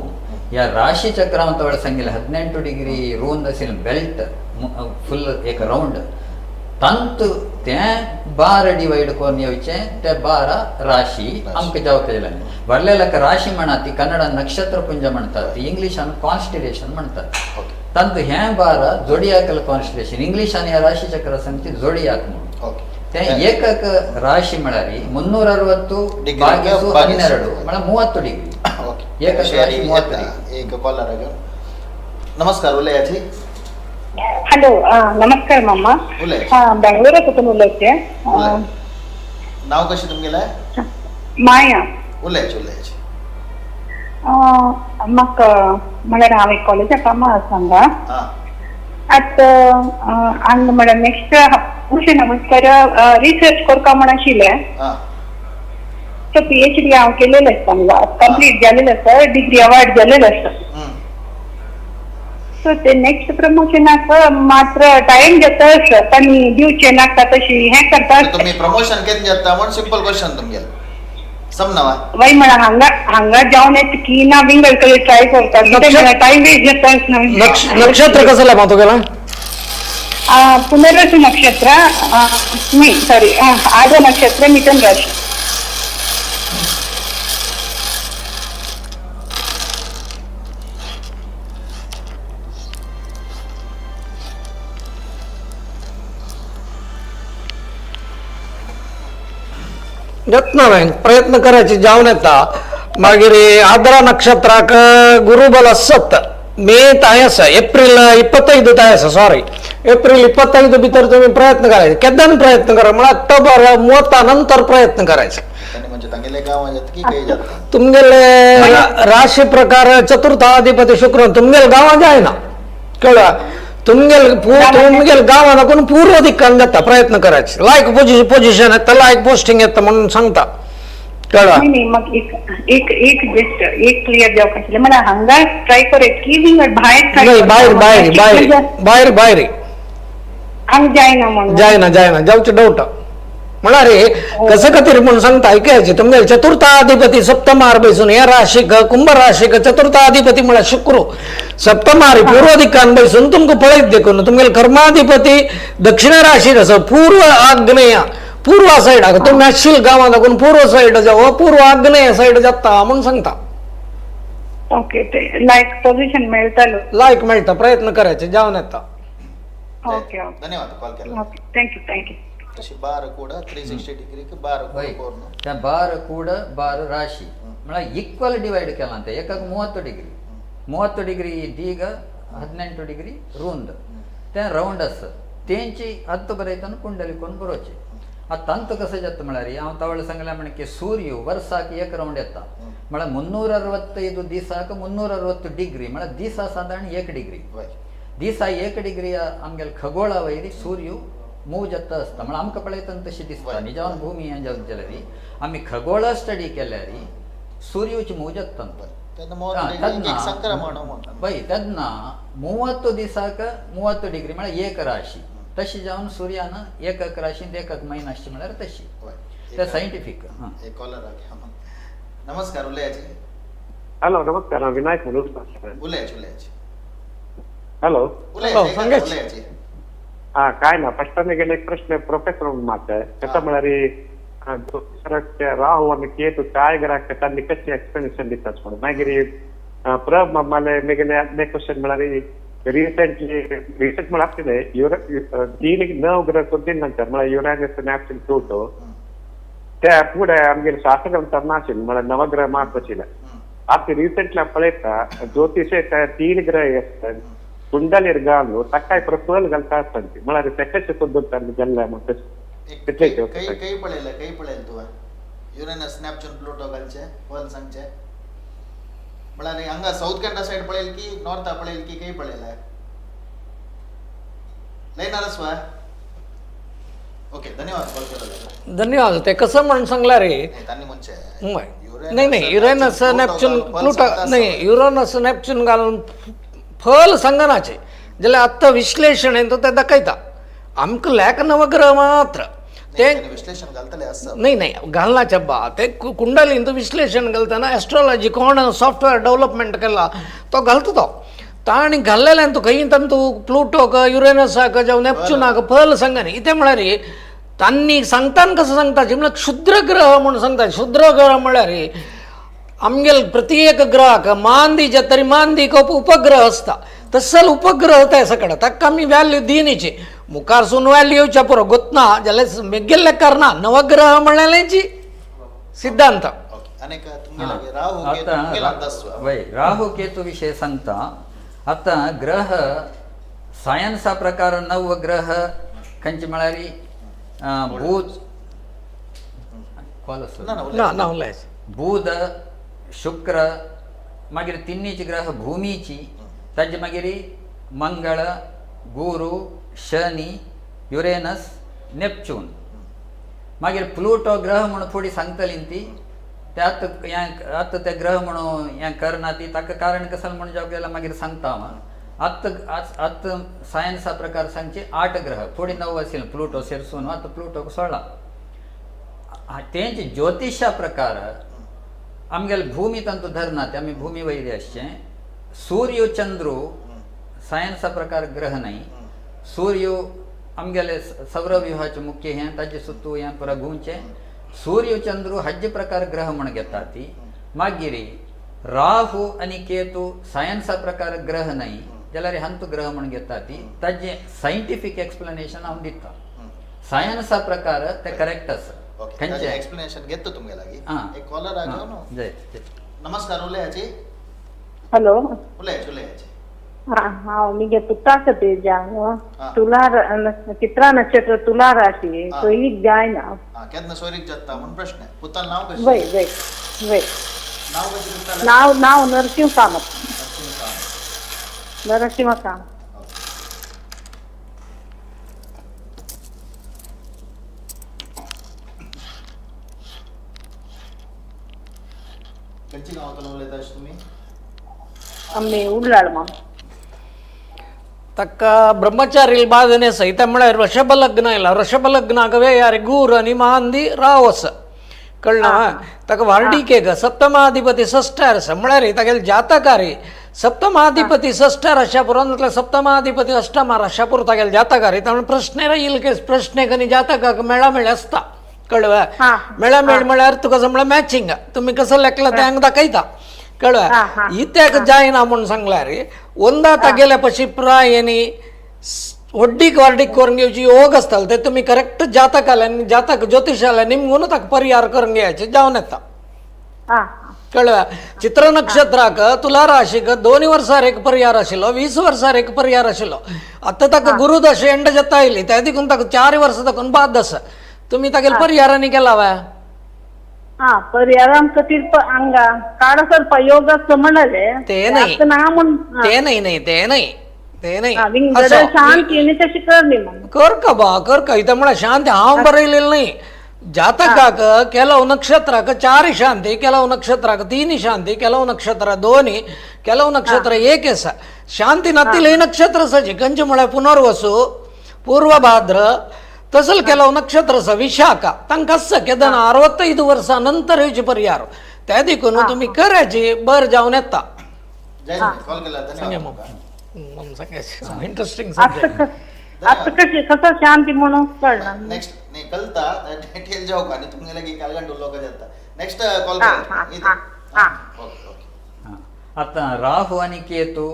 या ರಾಶಿ ಚಕ್ರ ಅಂತ ಒಳಗೆ ಸಂಗಿಲ್ಲ 18 ಡಿಗ್ರಿ ರೂಂದ್ ಅಸಿನ ಬೆಲ್ಟ್ ಫುಲ್ एक राउंड ತಂತು ते 12 डिवाइड करून येवचे ते 12 राशी आमकां जावंक जाय. वरलेल्याक राशी म्हणा ती कन्नड नक्षत्र पुंज म्हणतात, इंग्लिशान कॉन्स्टिलेशन म्हणतात. ತಂತು हे 12 झोडियाकल कॉन्स्टिलेशन इंग्लिशान ह्या राशी चक्र सांगती झोडियाक म्हणून. ते एक ರಾಶಿ म्हळ्यार 360 ಭಾಗಿಸು 12 म्हळ्यार 30 डिग्री. एक कॉलर घेऊन. नमस्कार, उलयाची. हॅलो, नमस्कार मामा. बेंगलोरा कुठून उलयते. नाव कशें तुमगेलें? माया. उलयाची उलयाची. म्हाका म्हळ्यार हांव एक कॉलेजा कामां आसा हांगा. आतां हांगा म्हळ्यार नेक्स्ट नमस्कार रिसर्च करपा म्हण आशिल्लें. सो PhD हांव केलेलें आसा हांगा, कंप्लीट जालेलें आसा, डिग्री अवॉर्ड जालेलें आसा. सो सो ते नेक्स्ट प्रमोशनाक मात्र टायम घेता पण दिवचे नाका तशी हें करता. तुम्ही प्रमोशन केन्ना जाता म्हण सिंपल क्वेश्चन तुमगेलें समजना वय म्हणा हांगा हांगा जावन येता की ना विंगड कडेन ट्राय करता कितें म्हणा टायम वेस्ट जाता. नक्षत्र कसं मा तुगेलें? पुनर्वसु नक्षत्र नाही सॉरी आर्द्र नक्षत्र मिथुन राशी. यत्न प्रयत्न करायचे जावन येता. मागीर आद्रा नक्षत्राक गुरुबल सत मे ताय आसा एप्रिल 25 ताय आसा सॉरी एप्रिल 25 भितर तुम्ही प्रयत्न करायचे. केन्ना प्रयत्न करा म्हळ्यार ऑक्टोबर 30 नंतर प्रयत्न करायचे. म्हणजे तांगेले गांवां जाता की खंय जाता? तुमगेले राशी प्रकार चतुर्थाधिपती शुक्र तुमगेले गांवां जायना कळ्ळा. तुमगेल तुमगेल गांवां कोण पूर्व दिक्कान जाता प्रयत्न करायचे. लायक पोझिशन येता लायक पोस्टिंग येता म्हणून सांगता कळ्ळा. नाही मग एक एक एक जस्ट एक क्लियर जावपाक आशिल्लें मला हांगा ट्राय करत की विंगड भायर ट्राय नाही बाहेर बाहेर बाहेर बाहेर बाहेर हांगा जायना म्हणून जायना जायना जावचे डाऊट म्हळ्यार कसं खातीर म्हणून सांगता ऐकायचे. तुमगेल चतुर्थाधिपती सप्तमार बैसून ह्या राशीक कुंभ राशीक चतुर्थाधिपती म्हळ्यार शुक्र सप्तमारी पूर्व दिक्कान बैसून तुमकां पळयत देखून तुमगेल कर्माधिपती दक्षिण राशीर आसा पूर्व आग्नेय पूर्व सायडाक तुमी आशिल गांवां दाखोवन पूर्व सायड जावं पूर्व आग्नेय सायड जाता म्हणून सांगता. ओके ते लायक पोझिशन मेळटलो लायक मेळटा प्रयत्न करायचे जावन येता. ओके ओके धन्यवाद कॉल केला. Okay thank you thank you. तशी 12 ಕೂಡ 360 डिग्रीक 12 वय कोर्न त्या 12 ಕೂಡ 12 ರಾಶಿ म्हळ्यार इक्वल ಡಿವೈಡ್ केला ಅಂತ ಏಕಾಗ 30 ಡಿಗ್ರಿ 30 ಡಿಗ್ರಿ ದೀಗ 18 ಡಿಗ್ರಿ रुंद ते रावंड आसा तेंची हत्त बरयतना कुंडली कोण बरोवचे. आतां तांतू कसं जाता म्हळ्यार हांव तवळ सांगलें म्हण की सूर्य वर्साक एक रावंड येता म्हळ्यार 365 दिसाक 360 डिग्री म्हळ्यार दिसा सादारण 1 डिग्री दिसा 1 डिग्री आमगेले खगोळा वयरी सूर्य मूव जाता आसता म्हळ्यार आमकां पळयतना तशी दिसता. निजावन भूमी हें जावन जाल्यार आमी खगोळा स्टडी केल्यार सूर्यूची मूव जाता. पळय तेन्ना 30 दिसाक 30 डिग्री म्हळ्यार एक राशी तशी जावन सूर्यान एक राशींत एक म्हयनो आसचे म्हळ्यार तशी ते सायंटिफीक. नमस्कार उलयाची. हॅलो नमस्कार, हांव विनायक म्हणून. उलयाची उलयाची. हॅलो उलयाची. हा काय ना फर्स्ट गेले एक प्रश्न प्रोफेसर म्हणून मात कसं म्हळ्यार राहू आनी केतू काय ग्रह तांणी कशी एक्सप्लेनेशन दितात म्हणून. मागीर प्रभ मामाले मेगेले क्वेश्चन म्हळ्यार रिसेंटली रिसेंट म्हळ्यार कितें 3 9 ग्रह सोदीन नंतर म्हळ्यार युरानस नॅप्च्यून प्लुटो त्या फुडें आमगेले शास्त्रग्रंथार नाशिल्ले म्हळ्यार नवग्रह मात्र आशिल्ले. आतां रिसेंटली पळयता ज्योतिषे 3 ग्रह आसतात कुंडलीर घालून ताकाय फल घालता आसता म्हळ्यार ते कशें सोदून गेल्ले म्हणटा. काही पळयलें काही पळयलें तुवें युरेनस नॅपच्यून प्लुटो घालचे फल सांगचे म्हळ्यार हांगा साऊथ कॅनडा सायड पळयल की नॉर्था पळयल की काही पळयलें लायनार आसा. ओके धन्यवाद कॉल केलो. धन्यवाद. ते कसं म्हणून सांगला रे तांणी म्हणचे नाही नाही युरेनस नॅपच्यून प्लुटो नाही युरेनस नॅपच्यून घालून फल सांगनाचे जाल्यार आत्तां विश्लेशण येता तें दाखयता आमकां लेख नवग्रह मात्र ते विश्लेषण घालतले आसा. नाही नाही घालनाचे बा ते कुंडलींत विश्लेषण घालतना एस्ट्रोलॉजी कोण सॉफ्टवेअर डेव्हलपमेंट केला तो घालता तो ताणी घाल्लेल्यान तूं खंय तांतू प्लुटोक युरेनसाक जावं नॅपच्युनाक फल सांगना. कितें म्हळ्यार तांणी सांगताना कसं सांगता म्हळ्यार क्षुद्र ग्रह म्हणून सांगता. क्षुद्र ग्रह म्हळ्यार आमगेल प्रत्येक ग्रहाक मांदी जाता तरी मांदीक उपग्रह आसता तसल उपग्रह ते सगळं ताका आमी व्हॅल्यू दिनीची मुखारसून व्हॅल्यू येवच्या पुरो गोतना जाल्यार मेगेल्ले करना नवग्रह म्हणल्याची सिद्धांत. राहू केतू विशय सांगता. आतां ग्रह सायन्सा प्रकार 9 ग्रह खंयचे म्हळ्यार बुध बुध शुक्र मागीर तिन्नीची ग्रह भूमीची ताजे मागीर मंगळ गुरू शनी युरेनस नेपच्यून मागीर प्लुटो ग्रह म्हणून फुडें सांगतली ती त्यात आतां ते ग्रह म्हणून हें करना ती ताका कारण कसं म्हणून जावं गेल्यार मागीर सांगता हांव. आतां आतां सायन्सा प्रकार सांगचे 8 ग्रह फुडें 9 आशिल्ले प्लुटो सेरसून आतां प्लुटोक सोडला. तेंच ज्योतिशा प्रकार आमगेले भूमी तांतू धरना ते आमी भूमी वयरी आसचें. सूर्य चंद्र सायन्सा प्रकार ग्रह न्हय. सूर्य आमगेले सौरव्यूहाचे मुख्य हें ताजे सुत्तू हें पुरा घुंवचें. सूर्य चंद्र हाजे प्रकार ग्रह म्हण घेता ती. मागीर राहु आनी केतू सायन्सा प्रकार ग्रह न्हय जाल्यार हांतू ग्रह म्हण घेता ती. ताजें सायंटिफीक एक्सप्लेनेशन हांव दिता. सायन्सा प्रकार ते करेक्ट आसा. खंयचें एक्सप्लेनेशन घेतो तुमगे लागीं. एक कॉलर आसा न्हू. जय. नमस्कार, उलयाची. हॅलो. उलयाची उलयाची. हा हांव मुगे पुताक तेजा तुला चित्रा नक्षत्र तुला राशी सोयरीक जायना. केन्ना सोयरीक जाता म्हूण प्रश्न. पुताल नाव कशें? वय वय वय. नाव कशें पुतालें? नाव नाव नरसिंह कामत. नरसिंह कामत. नरसिंह कामत. खंयची गांवांतल्यान उलयता तुमी? आमी उडलाड माम. ತಕ್ಕ ಬ್ರಹ್ಮಚಾರಿ ಬಾಧನೆ ಸಹಿತ म्हळ्यार वृषभ लग्न आयला. वृषभ लग्नाक यार गुर आनी मांदी राव आसा कळना. ताका वार्डिकेक सप्तमाधिपती षष्ठार आसा म्हळ्यार तागेले जातकारी सप्तमाधिपती षष्ठार आशा पुरो जातल्यार सप्तमाधिपती अष्टमार आशा पुरो तागेले जातकारी. त्यामुळे प्रश्न येईल के प्रश्न आनी जातकाक मेळा मेळ आसता कळ्ळें. मेळा मेळ म्हळ्यार तुका समजा मॅचिंग तुमी कसो लेखला तें हांगा दाखयता कळ्ळें. इत्याक जायना म्हूण सांगल्यार ಒಂदा तागेले पशी प्रायनी ಒಡ್ಡಿಗೆ ವಾರ್ಡಿಗೆ करून घेवची योग आसताले ते तुमी करेक्ट जातक आले आनी जातक ज्योतिश आले निमगून ताका परिहार करून घेयाचे जावन येता कळ्ळें. चित्र नक्षत्राक तुला राशीक 2 वर्सार एक परिहार आशिल्लो, 20 वर्सार एक परिहार आशिल्लो. आतां ताका गुरुदशा एंड जाता आयली त्या देखून ताका 4 वर्सां ताकून बाद आसा. तुमी तागेले परिहारांनी केला वा? हा परिहार आमकां तिरप हांगा काडसर योग आसता म्हणले ते नाही ते नाही नाही ते नाही ते नाही. शांती आनी तशी करली मग कर का बा कर का इथं म्हळ्यार शांती हांव बरयलेलं नाही. जातकाक ಕೆಲವು ನಕ್ಷತ್ರಕ್ಕೆ 4 ಶಾಂತಿ, ಕೆಲವು ನಕ್ಷತ್ರಕ್ಕೆ 3 ಶಾಂತಿ, ಕೆಲವು ನಕ್ಷತ್ರ 2, ಕೆಲವು ನಕ್ಷತ್ರ ಏಕೆಸ ಶಾಂತಿ ನತ್ತಿಲ್ಲ. ಈ ನಕ್ಷತ್ರ ಸಜಿ ಕಂಚು म्हळ्यार पुनर्वसु पूर्वभाद्र तसल ಕೆಲವು ನಕ್ಷತ್ರ ಸ ವಿಶಾಖ तांकां आसता केदना 65 वर्सां नंतर येवची परिहार त्या देखून तुमी करायची बर जावन येता. Interesting subject. आता कशी कसं शांती म्हणून कळणार. नेक्स्ट नाही कळता डिटेल जाऊ आणि तुमगे लागीं कालगंड उलोवंक जाता. Next call. आतां राहु आनी केतू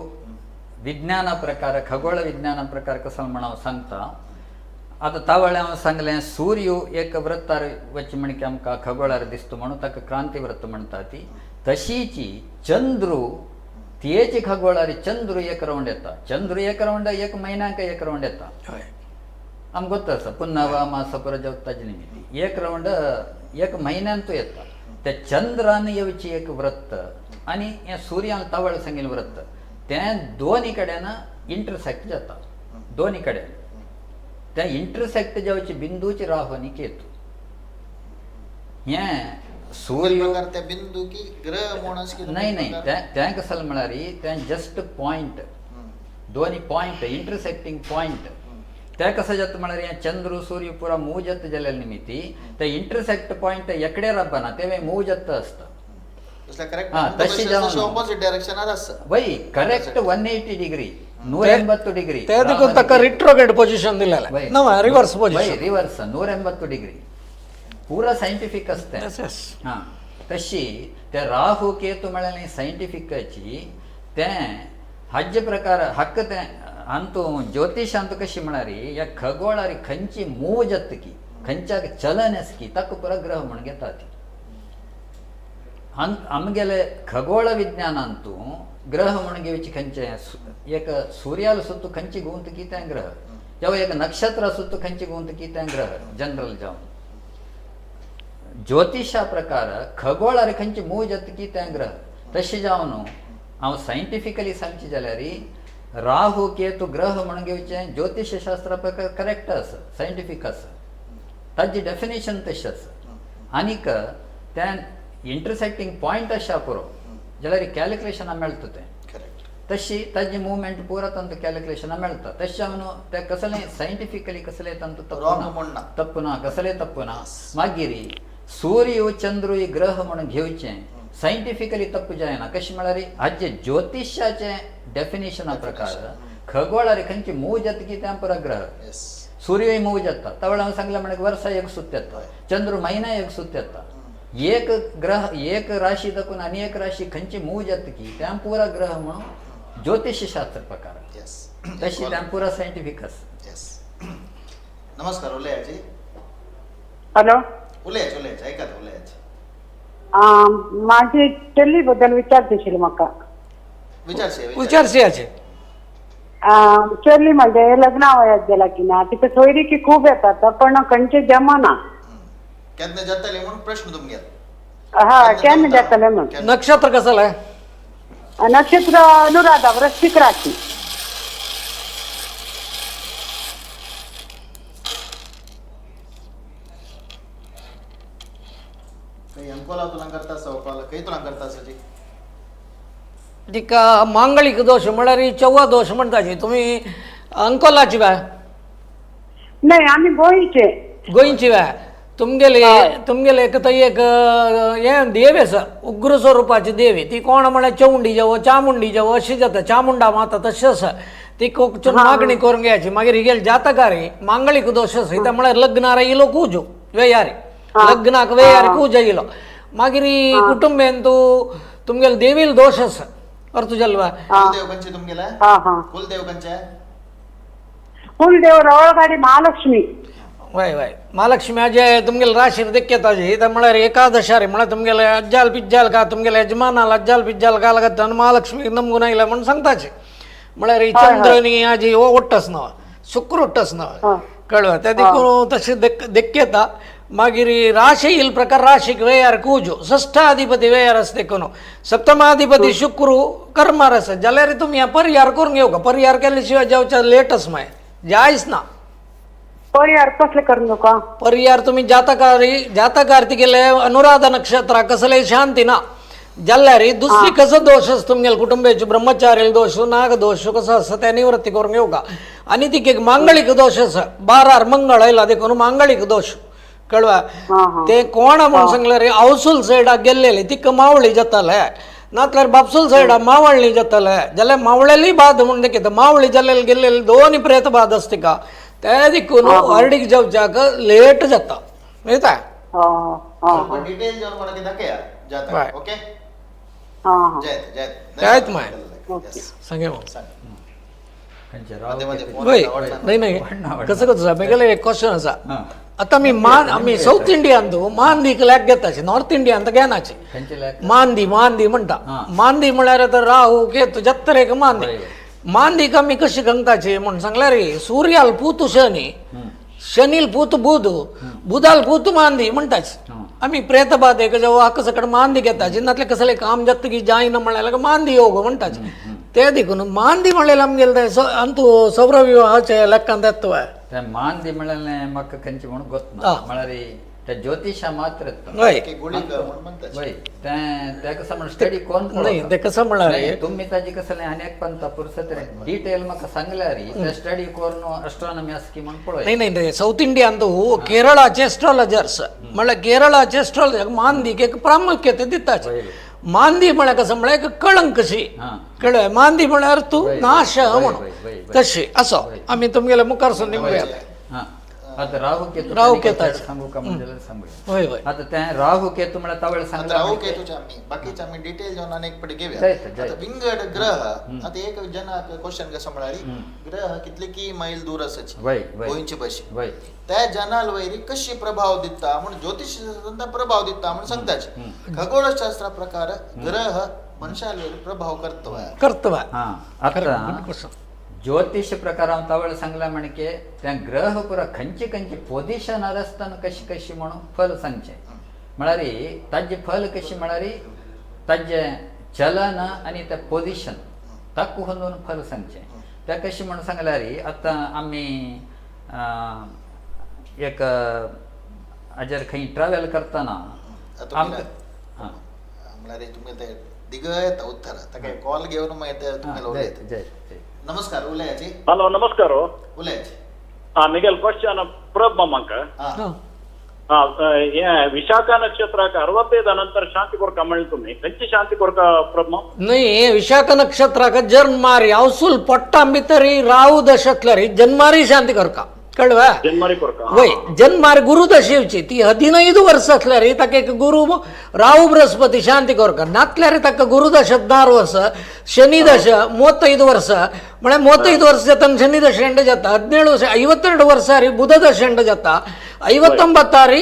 विज्ञाना प्रकार खगोळ विज्ञाना प्रकार कसो म्हण हांव सांगता. आतां तावळें हांव सांगलें सूर्य एक वृत्तार वच म्हण की आमकां खगोळार दिसता म्हणून ताका क्रांती वृत्त म्हणटा ती. तशीची चंद्रू तेच खगोळार चंद्र एक रावंड येता. चंद्र एक रावंड एक म्हयन्याक एक रावंड येता. आमकां गोत्त आसा पुन्नवा मासा पुरो ताजे निमित्ती एक रावंड एक म्हयन्यान तो येता. त्या चंद्रान येवची एक वृत्त आनी हें सुर्यान तावळ सांगिल्लें वृत्त तें दोनी कडेन इंटरसेक्ट जाता. दोनी कडेन त्या इंटरसेक्ट जावचे बिंदूची राहु आनी केतू हें सूर्य त्या बिंदू की ग्रह म्हणून नाही नाही तें कसं म्हळ्यार तें जस्ट पॉयंट दोनी पॉयंट इंटरसेक्टिंग पॉयंट ते कसं जाता म्हळ्यार हें चंद्र सूर्य पुरा मूव जाता जाल्या निमित्ती ते इंटरसेक्ट पॉयंट एकडे राबना ते मूव जाता आसता. तशी ऑपोजिट डायरेक्शनार आसता. वय करेक्ट 180 डिग्री 180 डिग्री ते देखून ताका रिट्रोगेड पोझिशन दिलेलें ना रिवर्स पोझिशन रिवर्स 180 डिग्री पुरा सायंटिफीक आसता. हां तशी ते राहु केतू म्हळ्यार सायंटिफिकाची तें हाजे प्रकार हक्क तें अंतू ज्योतिशांत कशी म्हळ्यार ह्या खगोळार खंयची मूव जाता की खंयच्याक चलन आसा की ताका पुरा ग्रह म्हण घेता ती. आमगेले खगोळ विज्ञानांतू ग्रह म्हण घेवची खंयचे एक सूर्याला सुद्दां खंयची घुंवता की तें ग्रह जावं एक नक्षत्र सुद्दां खंयची घुंवता की तें ग्रह जनरल जावन ज्योतिशा प्रकार खगोळार खंयची मूव जाता की तें ग्रह. तशें जावन हांव सायंटिफिकली सांगचें जाल्यार राहु केतू ग्रह म्हण घेवचें ज्योतिशशास्त्रा प्रकार करेक्ट आसा सायंटिफीक आसा ताजी डेफिनेशन तशें आसा. आनीक तें इंटरसेक्टिंग पॉयंट आसा पुरो जाल्यार कॅल्क्युलेशनां मेळटा तें. करेक्ट. तशी ताजी मुवमेंट पुरा तांचो कॅल्क्युलेशनां मेळटा. तशें हांव ते कसलें सायंटिफिकली कसलें तांचो Wrong म्हूण ना. तप्प ना, कसलें तप्प ना. मागीर सूर्य चंद्र ग्रह म्हणून घेवचें सायंटिफिकली तप्प जायना. कशें म्हळ्यार हाजे ज्योतिशाचे डेफिनेशना प्रकार खगोळार खंयची मूव जाता की त्या पुरा ग्रह. येस. सूर्य मूव जाता तवळ हांव सांगलें म्हणल्यार वर्सा एक सूत येता, चंद्र महिना एक सूत येता. एक ग्रह एक राशी दाखून आनी एक राशी खंयची मूव जाता की त्या पुरा ग्रह म्हणून ज्योतिषशास्त्र प्रकार. येस. तशी त्या पुरा सायंटिफीक आसा. येस. नमस्कार, उलयाची. हॅलो. उलयाचे उलयाचे, ऐकात उलयाचे. माझे चली बद्दल विचारचे आशिल्लें म्हाका. विचारशे. विचारशी. चली म्हणजे लग्ना वयात गेला की ना, तिका सोयरीकी खूब येतात पण खंयचे जमना. केन्ना जातले म्हणून प्रश्न तुमगेल? हा, केन्ना जातले म्हणून. नक्षत्र कसं आहे? नक्षत्र अनुराधा, वृश्चिक राशी. काही अंकोला तुला करता सवपाला काही तुला करता सजी. तिका मांगलिक दोश म्हळ्यार चव्वा दोश म्हणताची. तुम्ही अंकोलाची बाय? नाही, आम्ही गोंयचे. गोंयची बाय. तुमगेले तुमगेले एक थंय एक हें देवी आसा, उग्र स्वरुपाची देवी. ती कोण म्हळ्यार चवंडी जावं चामुंडी जावं अशी जाता, चामुंडा माता तशें आसा. ती कोकचून मागणी करून घ्यायची. मागीर हिगेले जातकारी मांगलिक दोश आसा. कित्याक म्हळ्यार लग्नार इलो कूजो वेयारी, लग्नाक वेयारी कूज येयलो. मागीर कुटुंबेन तूं तुमगेले देवील दोश आसा. अर्थ जालो? कुलदेव खंयचे तुमगेले? हा हा. कुलदेव खंयचे? कुलदेव रवळगाडी महालक्ष्मी. वय वय, महालक्ष्मी आजे तुमगेले राशीर देखेताजी. ते म्हळ्यार एकादशारी म्हळ्यार तुमगेले अज्जाल पिज्जाल का तुमगेले यजमानाल अज्जाल पिज्जाल का लागत आनी महालक्ष्मी नमगून आयला म्हणून सांगताचे. म्हळ्यार ही चंद्र न्ही आजी हो ओट्टस नवा शुक्र ओट्टस नवा कळवा त्या देखून तशें देखेता. मागीर राशी येईल प्रकार राशीक वेयार कुजो षष्ठाधिपती वेयार आसा देखून सप्तमाधिपती शुक्र कर्मार आसा जाल्यार तुमी परिहार करून घेवका. परिहार केले शिवाय जेवच्या लेटच मागीर जायच ना. परिहार कसले करून नका? परिहार तुम्ही जातकारी जातकार तिगेले अनुराधा नक्षत्र कसले शांती ना जाल्यार दुसरी कसो दोश आसा तुमगेले कुटुंबाचे ब्रह्मचारी दोश नाग दोश कसो आसा ते निवृत्ती करून घेवका. आनी तिका एक मांगलिक दोश आसा, बारार मंगळ आयला देखून मांगलिक दोश कळवा. ते कोण म्हणून सांगल्यार आवसूल सायडाक गेल्लेले तिका मावळी जाताले, नातल्यार बापसूल सायडा मावळणी जाताले जाल्यार मावळेली बाद म्हणून देखीत मावळी जाल्लेले गेल्लेले दोन प्रेत बाद आसा तिका. ते देखून हर्डीक जेवच्याक लेट जाता. मेळटा डिटेल जेवण कोणाक दाखया जाता. ओके, जयत जयत जयत माय सांगे. वय नाही नाही, कसं कसं मेगेले एक क्वेश्चन आसा. आतां आमी मान आमी सावथ इंडियान तूं मांदी लेक घेताची, नॉर्थ इंडियान तर घेनाची. मांदी मांदी म्हणटा. मांदी म्हळ्यार आतां राहू केतू जात्तरेक मांदी. मांदीक आमी कशी गंगताची म्हूण सांगल्यार सूर्याल पूत शनी, शनील पूत बुध, बुधाल पूत मांदी म्हणटाच. आमी प्रेतबाधेक जेव्हा हाका सकट मांदी घेताची नातले कसले काम जाता की जायना म्हळ्यार मांदी योग म्हणटाच. ते देखून मांदी म्हणलें आमगेले अंतू सौरविवाहाचे लेखांत येता. ते मांदी म्हणलें म्हाका खंयचे म्हणून गोत ना, म्हळ्यार ते ज्योतिषा मात्र. हय वय, ते कसं म्हण स्टडी कोण नाही ते कसं म्हळ्यार तुम्ही ताजी कसं आनी एक पंता पुरसत डिटेल म्हाका सांगल्यार ते स्टडी करून अस्ट्रॉनॉमी आसा की म्हण पळय. नाही नाही, साऊथ इंडियान तूं केरळाचे एस्ट्रॉलॉजर्स म्हळ्यार केरळाचे एस्ट्रॉलॉजर मांदीक एक प्रामुख्यते दिताचे. मांदी म्हळ्यार कसं म्हळ्यार एक कळंक कशी कळ्ळें. मांदी म्हळ्यार तूं नाश म्हणून तशी असो आमी तुमगेले मुखार सून निघूया. आता राहू केतू राहू केतू सांगू का म्हणजे सांगूया. होय होय. आता ते राहू केतू म्हळ्यार तावळ सांगला राहू केतूच्या आम्ही बाकीच्या आम्ही डिटेल जाऊन अनेक पटी घेऊया. आता विंगड ग्रह आता एक जनाक क्वेश्चन कसं म्हळ्यार ग्रह कितले की मैल दूर आसाची गोंयचे भशेन त्या जनाल वैरी कशी प्रभाव दिता म्हणून ज्योतिष प्रभाव दिता म्हणून सांगताच. खगोलशास्त्रा प्रकार ग्रह मनशाल वैरी प्रभाव करतो करतो. आता ज्योतिष प्रकार हांव तावळ सांगला म्हणके त्या ग्रह पुरा खंयचे खंयचे पोजिशनार आसतना कशी कशी म्हणून फल सांगचें. म्हळ्यार ताजें फल कशें म्हळ्यार ताजें चलन आनी तें पोजिशन ताका होंदून फल सांगचें. त्या कशें म्हणून सांगल्यार आतां आमी एक हाजेर खंय ट्रॅवल करतना आमकां म्हळ्यार तुमगेले ते दिगय येता उत्तर ताका कॉल घेवन मागीर ते तुमगेले उलयता. जय जय. नमस्कार, उलयाची. हॅलो, नमस्कार. उलयाची. हा, मिगेल क्वेश्चन प्रभ मामांक. हा. हा, हे विशाखा नक्षत्राक 65 ನಂತರ ಶಾಂತಿ ಕೊರಕ म्हणले तुम्ही, खंयची शांती ಕೊರಕ प्रभ? नाही, विशाख नक्षत्राक जन्मारी अवसूल पोट्टा भितरी राहू दशेंतल्यारी जन्मारी शांती करका, कळवा? ಜನ್ಮರಿ ಕೊರಕ. वय जन्मारी गुरु दशेवची ती 15 वर्स असल्यारी ताका एक गुरु राहू बृहस्पती शांती करका. नातल्यारी ताका गुरु दश 16 वर्स, शनी दಶ 35 ವರ್ಷ, म्हळ्यार 35 ವರ್ಷ जाता, ಶನಿ ದಶ ಎಂಡ್ ಜಾತ. 17 ವರ್ಷ, 52 ವರ್ಷ ರೀ ಬುಧ ದಶ ಎಂಡ್ ಜಾತ. 59 ರೀ,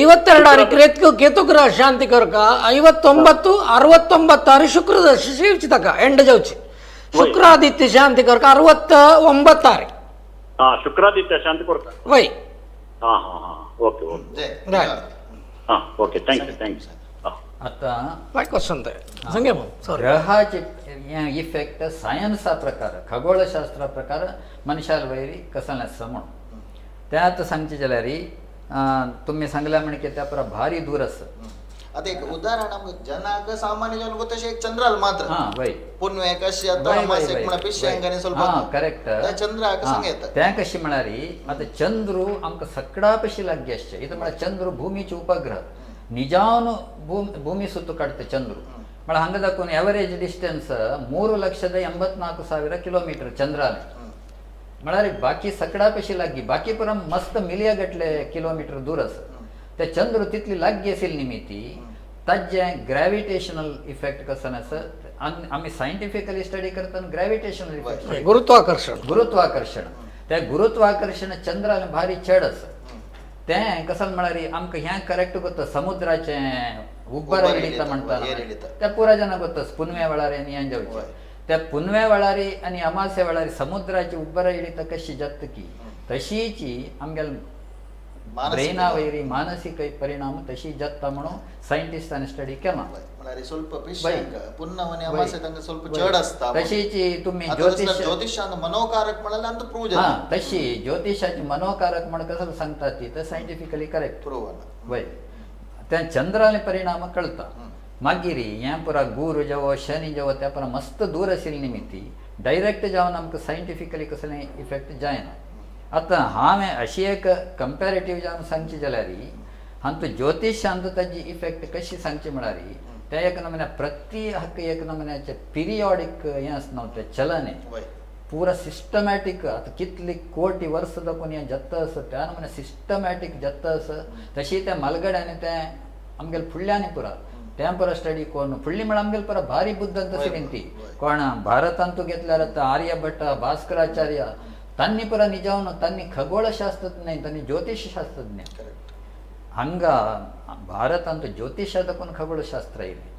52 ರೀ ಕೇತು ಕೇತುಗ್ರಹ ಶಾಂತಿ करका. 59 69 ರೀ ಶುಕ್ರ ದಶ शेवची ताका ಎಂಡ್ जावची. शुक्रादित्य ಶಾಂತಿ करका 69 ರೀ. ಹಾ, ಶುಕ್ರಾದಿತ್ಯ ಶಾಂತಿ ಕೊರಕ. वय. ಹಾ ಹಾ ಹಾ, ಓಕೆ ಓಕೆ. जय. Right. ಹಾ, okay, thank you thank you. आतां काय क्वेश्चन ते सांगे मग, सॉरी. ग्रहाचे हे इफेक्ट सायन्सा प्रकार, खगोलशास्त्रा प्रकार मनशाल वयरी कसलें आसता म्हणून तें आतां सांगचें जाल्यार तुमी सांगल्या म्हण की त्या पुरा भारी दूर आसा. आता एक उदाहरण आमकां जनाक सामान्य जनक तशें एक चंद्राल मात्र. हां, वय. पुनवेक अशी आतां वय, वय, अमासेक वय, म्हणा पिश्यांक आनी ಸ್ವಲ್ಪ हां, करेक्ट. त्या चंद्राक सांग येता. तें कशें म्हळ्यार आतां चंद्रू आमकां सगळ्या पशी लागीं आसचें. इतलें म्हळ्यार चंद्र भुमीचे उपग्रह, निजान भूमि सुತ್ತು काडटा चंद्रू. म्हळ्यार हांगा दाखोवन एवरेज डिस्टन्स 3,84,000 किलोमीटर चंद्राले. म्हळ्यार बाकी सगळ्या पशी लागीं, बाकी पुरा मस्त मिलिया गटले किलोमीटर दूर आसा. ते चंद्र तितली लागीं आशिल्ली निमित्ती ताजें ग्रॅविटेशनल इफेक्ट कसो आसा, आमी सायंटिफिकली स्टडी करतना ग्रॅविटेशनल इफेक्ट, गुरुत्वाकर्षण. गुरुत्वाकर्षण. ते गुरुत्वाकर्षण चंद्राले भारी चड आसा. तें कसं म्हळ्यार आमकां हें करेक्ट गोत्ता, समुद्राचें उब्बर उब्बर इडिता इडिता, म्हणटा येर इडिता. त्या पुरा जाणां गोत्ता पुनवे वेळार आनी हें जावचें. त्या पुनवे वेळार आनी अमासे वेळार समुद्राची उब्बर इडिता कशी जाता की तशीची आमगेले मानसीक ब्रेना वयरी मानसीक परिणाम तशी जाता म्हणून सायंटिस्टांनी स्टडी केला. म्हळ्यार ಸ್ವಲ್ಪ पिश्यांक पुन्नव आनी वय. अमासे तांकां ಸ್ವಲ್ಪ वय. चड आसता. तशीची तुम्ही आतां ज्योतिष तसल्यार ज्योतिशान मनोकारक म्हळ्यार आतां प्रूव हा, जाता. तशी ज्योतिषाची मनोकारक म्हण कसं सांगता ती तर सायंटिफिकली करेक्ट. प्रूव जाला. वय, त्या चंद्राले परिणाम कळता. मागीर हें पुरा गुरू जावो शनी जावो त्या पुरा मस्त दूर आशिल्ली निमित्ती डायरेक्ट जावन आमकां सायंटिफिकली कसलें इफेक्ट जायना. आतां हांवें अशी एक कंपॅरेटीव जावन सांगची जाल्यार हांतू ज्योतिशांत ताजी इफेक्ट कशी सांगची म्हळ्यार त्या एक नमुन्या प्रति हक्क एक नमुन्याचे पिरियॉडीक हें आसता न्हू तें चलन वय. पुरा सिस्टमॅटीक. आतां कितली कोटी वर्सां दाखोवन हें जाता आसा त्या नमुन्या सिस्टमॅटीक जाता आसा. तशी त्या मालगड्यांनी तें आमगेले फुडल्यांनी पुरा तें पुरा स्टडी करून फुडली म्हळ्यार आमगेले पुरा भारी बुद्धांत आशिल्ली ती. कोण भारतांतू घेतल्यार आतां आर्यभट्ट, भास्कराचार्य तांणी पुरा निजावन तांणी खगोळशास्त्रज्ञ, तांणी ज्योतिषशास्त्रज्ञ. करेक्ट. हांगा भारतांत ज्योतिषा दाखोवन खगोळशास्त्र आयलें.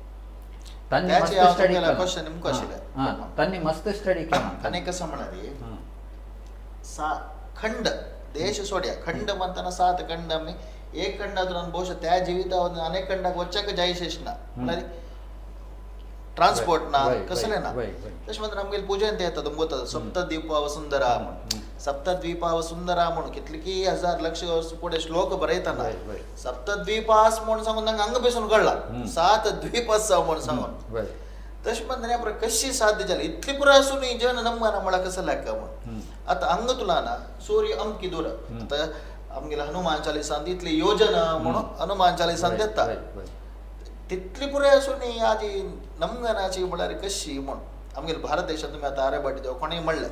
तांणी त्याचे मस्त हांव स्टडी तुमगेलें केला. क्वेश्चन नेमको आशिल्लें. हां, तांणी मस्त स्टडी केला. आनी कसं म्हळ्यार सा खंड देश सोड्या, खंड म्हणताना 7 खंड आमी एक खंडातून ಬಹುಶಃ त्या जिवितावर अनेक खंडाक वच्चाक जायशेश ना, म्हळ्यार ट्रान्सपोर्ट ना, कसलें ना. तशें म्हणटा आमगेले पुजेन ते येता तुमकां गोता सप्तद्वीपा वसुंधरा म्हणून, सप्तद्वीपा वसुंधरा म्हणून कितले की हजार लक्ष वर्स फुडें श्लोक बरयतना सप्तद्वीपास म्हणून सांगून तांकां हांगा बेसून कळ्ळा 7 द्वीप आसा म्हणून सांगून. तशें म्हणटा पुरा कशी साध्य जाली इतली पुरा आसून जन नमगाना म्हळ्यार कसं लायक म्हणून. आतां हांगा तुला ना सूर्य अमकी दूर, आतां आमगेले हनुमान चालिसान इतली योजना म्हणून हनुमान चालिसान देता तितली पुराय आसून आजी नमगनाची म्हळ्यार कशी म्हणून. आमगेले भारत देशांत तुमी आतां आर्यभट्ट देव कोणें म्हणलें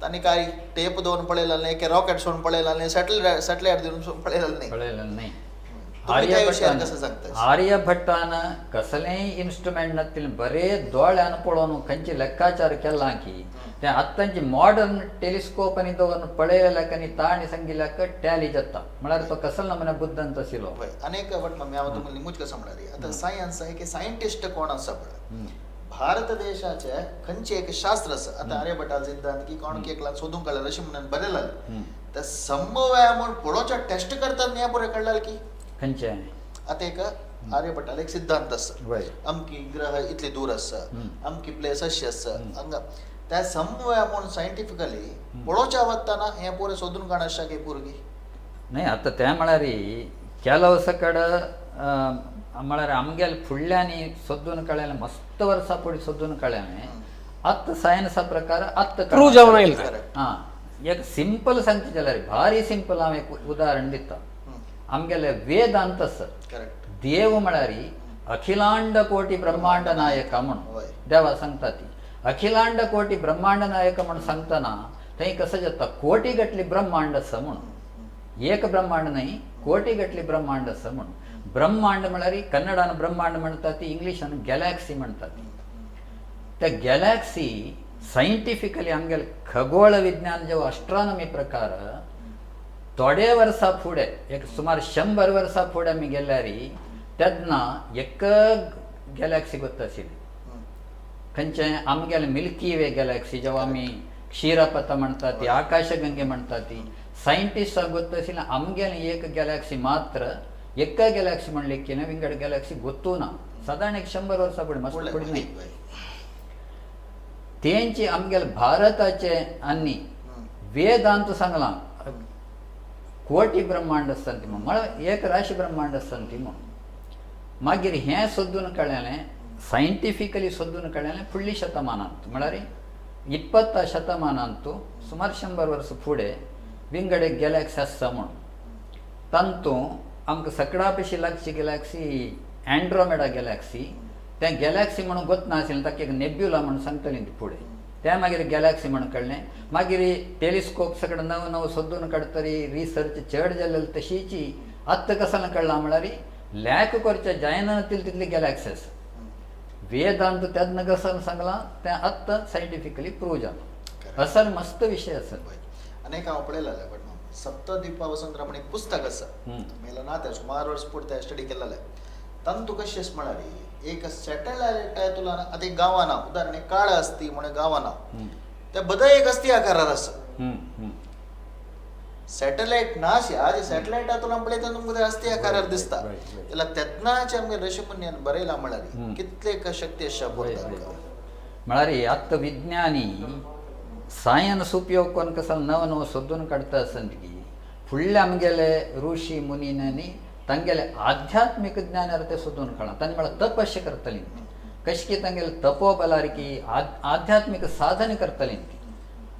तांणी काय टेप दवरून पळयला न्ही, की रॉकेट सोडून पळयला न्ही, सॅटलायट दिवन पळयला न्ही. पळयलें न्ही. तुम्ही त्या विशयार कसं सांगता? आर्यभट्टान कसलेंय इन्स्ट्रुमेंट नासतील बरे दोळ्यान पळोवन खंयचे लेक्काचार केला की ते आतांचे मॉडर्न टेलिस्कोप आनी दवरून पळयल्याक आनी ताणी सांगिल्ल्याक टॅली जाता. म्हळ्यार तो कसलो नमुन्या बुद्धांत आशिल्लो. अनेक बट मम्मी हांव तुमकां निमूच कसं म्हळ्यार आतां सायन्स एक सायंटिस्ट कोण आसा पळय भारत देशाचे खंयचे एक शास्त्र आसा आतां आर्यभट्टा सिद्धांत की कोण केकला सोदूंक काडला अशें म्हणून बरयला त्या संभव आहे म्हणून पळोवच्या टेस्ट करतात न्ही पुरें कळ्ळा की खंयचे? आतां एक आर्यभट्टालो एक सिद्धांत आसा अमकी ग्रह इतली दूर आसा, अमकी प्लेस अशी आसा हांगा त्या संभव आहे म्हणून सायंटिफिकली पळोवच्या वतना हें पुरें सोदून काड आसा की पुरगी न्ही. आतां तें म्हळ्यार ಕೆಲವು सकड म्हळ्यार आमगेले फुडल्यांनी सोदून कळ्ळें, मस्त वर्सां फुडें सोदून कळ्ळें आतां सायन्सा प्रकार आतां प्रूव जावन आयलें. हां, एक सिंपल सांगचें जाल्यार भारी सिंपल हांव एक उदाहरण दिता. आमगेले वेदांत आसा, देव म्हळ्यार अखिलांड कोटी ब्रह्मांड नायक म्हणून देवा सांगता ती. अखिलांड कोटी ब्रह्मांड नायक म्हणून सांगतना थंय कसं जाता, कोटी गटली ब्रह्मांड आसा म्हणून, एक ब्रह्मांड न्हय, कोटी गटली ब्रह्मांड आसा म्हणून. ब्रह्मांड म्हळ्यार कन्नडान ब्रह्मांड म्हणटा ती, इंग्लिशान गॅलॅक्सी म्हणटा ती. त्या गॅलॅक्सी सायंटिफिकली आमगेले खगोळ विज्ञान जेव्हा अस्ट्रॉनॉमी प्रकार थोडे वर्सां फुडें, एक सुमार 100 वर्सां फुडें आमी गेल्यार तेन्ना एक गॅलॅक्सी गोत्ता आशिल्ली. खंयचें आमगेले मिल्की वे गॅलॅक्सी, जेव्हा आमी क्षीरपथ म्हणटा ती, आकाशगंगे म्हणटा ती, सायंटिस्टाक गोत्ता आशिल्लें आमगेले एक गॅलॅक्सी मात्र, एका गॅलॅक्सी म्हणले की विंगड गॅलॅक्सी गोत्तू ना. सादारण एक 100 वर्सां फुडें, मस्त फुडें न्हय. तेंची आमगेले भारताचे आनी वेदांत सांगलां कोटी ब्रह्मांड आसता ती म्हळ्यार एक राशी ब्रह्मांड आसता ती म्हूण. मागीर हें सोदून कळ्ळें, सायंटिफिकली सोदून कळ्ळें फुडली शतमानांत, म्हळ्यार 20 शतमानांत सुमार 100 वर्सां फुडें विंगड एक गॅलॅक्सी आसा म्हूण. तातूंत आमकां सगळ्या पेशी लागची गॅलॅक्सी अँड्रोमेडा गॅलॅक्सी. तें गॅलॅक्सी म्हणून गोतना आशिल्लें, ताका एक नेब्युला म्हणून सांगतलीं ती फुडें. तें मागीर गॅलॅक्सी म्हणून कळ्ळें. मागीर टेलिस्कोप सगळें नव नव सोदून काडटरी रिसर्च चड जाल्ले तशीची आत्तां कसां कळ्ळां म्हळ्यार लॅक करच्या जायना तितली गॅलॅक्सी आसा. वेदांत तेन्ना कसं सांगलां तें आत्तां सायंटिफिकली प्रूव जालां. असल मस्त विशय आसा. आनी एक हांव पळयलें बट सप्तद्वीपा वसुंधरा म्हण एक पुस्तक आसा, मेलो ना तें सुमार वर्स फुडें तें स्टडी केलेलें. तातूंत कशें आसा म्हळ्यार एक सॅटेलायट तुला आतां एक गांवान उदाहरण एक काळ आसती म्हण गांवान ते बदय एक अस्ती आकारार आसा. सॅटेलायट ना आज सॅटेलायट तुला पळयता तुमकां ते अस्ती आकारार दिसता. जाल्यार तेन्नाचे आमगे ऋषिमुन्यान बरयलां म्हळ्यार कितले शक्ती आसा. म्हळ्यार आतां विज्ञानी सायन्स उपयोग करून कसो नव नव सोदून काडटा आसत की फुडले आमगेले ऋषी मुनींनी तांगेले आध्यात्मीक ज्ञानार ते सोदून काडलां. तांणी म्हळ्यार तपस्या करतली कशें की तांगेले तपो बलार की आध्यात्मीक साधन करतली ती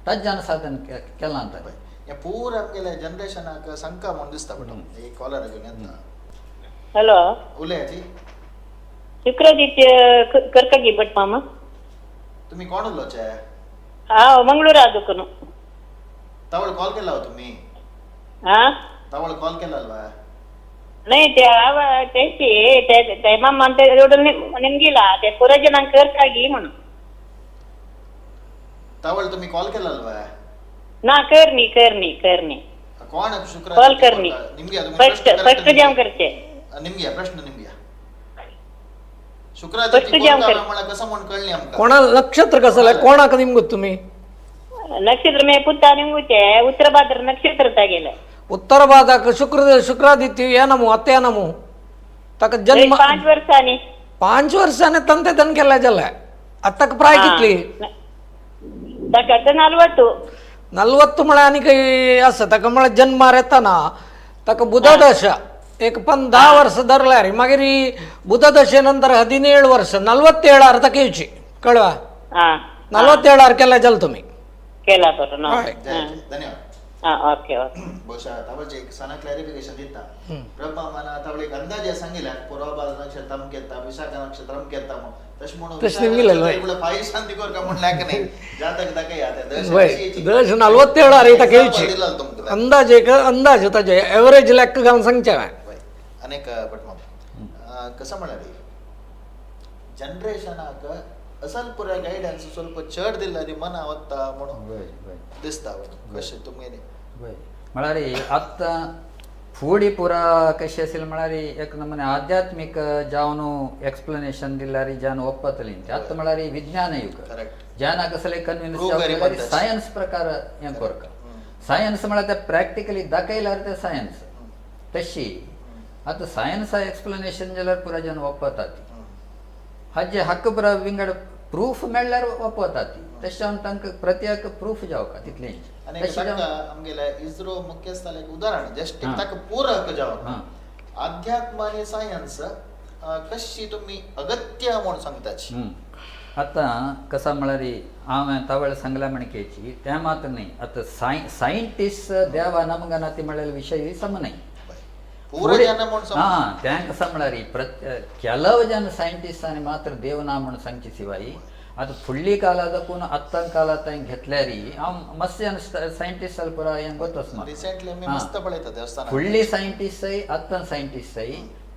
ताज्यान साधन केलां ताणें. हे पूरा आमगेले जनरेशनाक संका म्हूण दिसता. बट एक कॉलर घेवन येता. हॅलो, उलयाची शुक्रादित्य करका भट मामा. तुम्ही कोण उलोवचे? हांव मंगळूरा दुकून. तावळ कॉल केला हो तुम्ही? हा, तावळ कॉल केला अल्वा? नाही, ते तेची ते मामा ते निमगिला ते पुरजनांक करका म्हणून. तावळ तुम्ही कॉल केला अल्वा? ना, करणी करणी करणी. कोण शुक्र कॉल करणी निमगे फर्स्ट फर्स्ट जाम करचे. निमग्या प्रश्न निमग्या शुक्रादित्य कसं म्हण कळली आमकां. कोणा नक्षत्र कसं कोणाक निमगुत तुम्ही? नक्षत्र मे पुत्ता निमगुचे उत्तरभाद्र नक्षत्र तागेले. उत्तरभाद्राक शुक्र शुक्रादित्य येनमु अत्तेनमु ताका जन्म 5 वर्सांनी. 5 वर्सांनी तंते तन केला जाल्यार आतां प्राय कितली? ताका 40. 40 म्हळ्यार आनी खंय आसा ताका म्हळ्यार जन्मार येतना ताका बुधदशा एक पण 10 वर्स धरल्यार मागीर बुधदशे नंतर 17 वर्स 47 ताका येवची कळवा. 47 केला जाल तुम्ही केला बरो. धन्यवाद. Okay okay. ಬಹುಶಃ ತಾವಳ್ಚೆ एक ಸಣ್ಣ ಕ್ಲಾರಿಫಿಕೇಶನ್ ದಿತ್ತ ಬ್ರಹ್ಮ ತಾವಳಿಗೆ ಅಂದಾಜೆ ಸಂಗಿಲ್ಲ ಪೂರ್ವಭಾದ ನಕ್ಷತ್ರ ಕೆತ್ತ ವಿಶಾಖ ನಕ್ಷತ್ರ ಕೆತ್ತ तशें म्हणून फाय शांती कोरका म्हण न्ही जातक दाखय. दश 47 ताका येवची अंदाज एक अंदाज ताजे एवरेज लेख घालून सांगचें हांवें. अनेक भट कसं म्हळ्यार जनरेशनाक असल पुराय गायडन्स ಸ್ವಲ್ಪ चड दिल्यार मना वता म्हणून दिसता कशें तुमगेलें? म्हळ्यार आतां फुडें पुरा कशें आशिल्लें म्हळ्यार एक नमुने आध्यात्मीक जावन एक्सप्लेनेशन दिल्यार ज्यान ओपतली. आतां म्हळ्यार विज्ञान युग ज्याना कसले कन्विन्स सायन्स प्रकार हें कोरका. सायन्स म्हळ्यार ते प्रॅक्टिकली दाखयल्यार ते सायन्स तशी आतां सायन्सा एक्सप्लेनेशन जाल्यार पुरा जन ओपता ती. हाजे हक्क पुरा विंगड प्रूफ मेळ्ळ्यार ओपता ती. तशें जावन तांकां प्रत्येक प्रूफ जावका तितलें. आनी ताका आमगेल्या इस्रो मुख्यस्थाला एक उदाहरण जस्ट ताका पूरक जावन आध्यात्म आनी सायन्स कशी तुमी अगत्य म्हूण सांगताची. आतां कसा म्हळ्यार हांवें तवळ सांगला म्हणकेची तें मात्र न्ही. आतां सायंटिस्ट देवा नमगना ती म्हळ्यार विशय सम न्ही. हां, तें कसा म्हळ्यार ಕೆಲವು ಜನ सायंटिस्टांनी मात्र देव ना म्हूण सांगची शिवाय आतां फुडली काला दाखून आत्तां काला तांकां घेतल्यारी हांव मस्त जन सायंटिस्ट पुरा हें गोत म्हाका. रिसेंटली आमी मस्त पळयता देवस्थानार फुडली सायंटिस्टय आत्तां सायंटिस्टय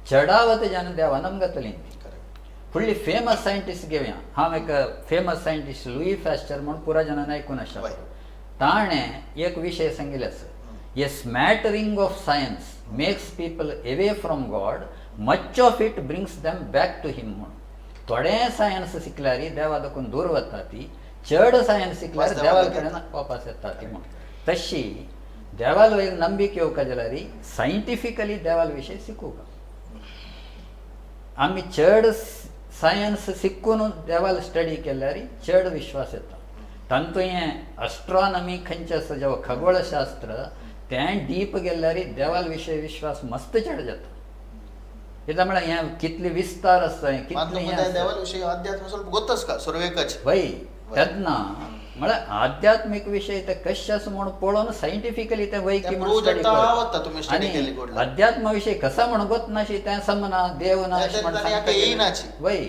चडावत जन देवा नमगतली. फुडली फेमस सायंटिस्ट घेवया, हांव एक फेमस सायंटिस्ट लुई फॅस्टर म्हूण पुरा जनान आयकून आसता. ताणें एक विशय सांगिल्ले आसा, a smattering of science makes people away from God, much of it brings them back to him म्हूण. थोडें सायन्स शिकल्यार देवा दाखून दूर वता ती, चड सायन्स शिकल्यार देवा कडेन वापस येता ती म्हूण. तशी देवाल वयर नंबिके येवका जाल्यार सायंटिफिकली देवाल विशय शिकूंक. आमी चड सायन्स शिकून देवाल स्टडी केल्यार चड विश्वास येता. तांतूं हें अस्ट्रॉनॉमी खंयचें आसा जेव्हा खगोळशास्त्र तें डीप गेल्यार देवाल विशय विश्वास मस्त चड जाता. कित्याक म्हळ्यार हें कितले विस्तार आसा, कितले देवाल विशय अध्यात्म ಸ್ವಲ್ಪ ಗೊತ್ತಸ್ಕ सुरवेकच वय तेन्ना म्हळ्यार आध्यात्मीक विशय ते कशें आसा म्हूण पळोवन सायंटिफिकली ते वैकी आनी अध्यात्म विशय कसा म्हूण गोत नाशी तें समना देव ना अशें म्हण वय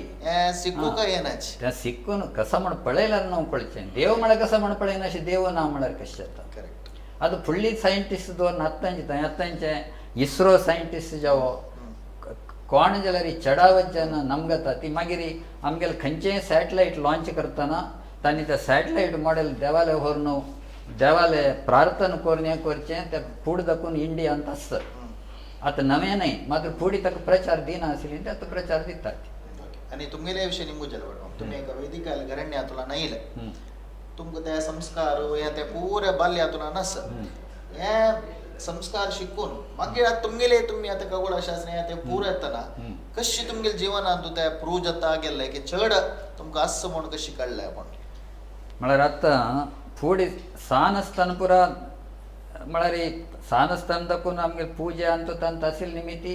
तें शिकून कसा म्हूण पळयल्यार न्हू कळचें. देव म्हळ्यार कसा म्हूण पळयनाशी देव ना म्हळ्यार कशें जाता. आतां फुडली सायंटिस्ट दवरून आत्तांचे आतांचे इस्रो सायंटिस्ट जावो कोण जाल्यार चडावत जेन्ना नमगता ती मागीर आमगेले खंयचेय सॅटलायट लॉंच करतना तांणी ते सॅटलायट मॉडेल देवाले व्हरून देवाले प्रार्थना करून हें करचें ते फूड दाखोवन इंडियांत आसता. आतां नवें न्हय मात्र फुडें ताका प्रचार दिना आशिल्ली ते आतां प्रचार दितात. आनी तुमगेले विशय निमगो जालो, तुमी एका वैदिक घराण्यातून येयले, तुमकां ते संस्कार हे ते पुरे बाल्यातून आसा, हे संस्कार शिकून मागीर आतां तुमगेले तुमी आतां खगोळशास्त्र हे ते पूर येतना कशी तुमगेले जिवनांत ते प्रूव जाता गेल्ले की चड तुमकां आसा म्हूण कशी कळ्ळें म्हूण? म्हळ्यार आतां फुडें सान आसतना पुरा म्हळ्यार सान आसतना दाखोवन आमगेले पुजा आनी तांत आशिल्ली निमिती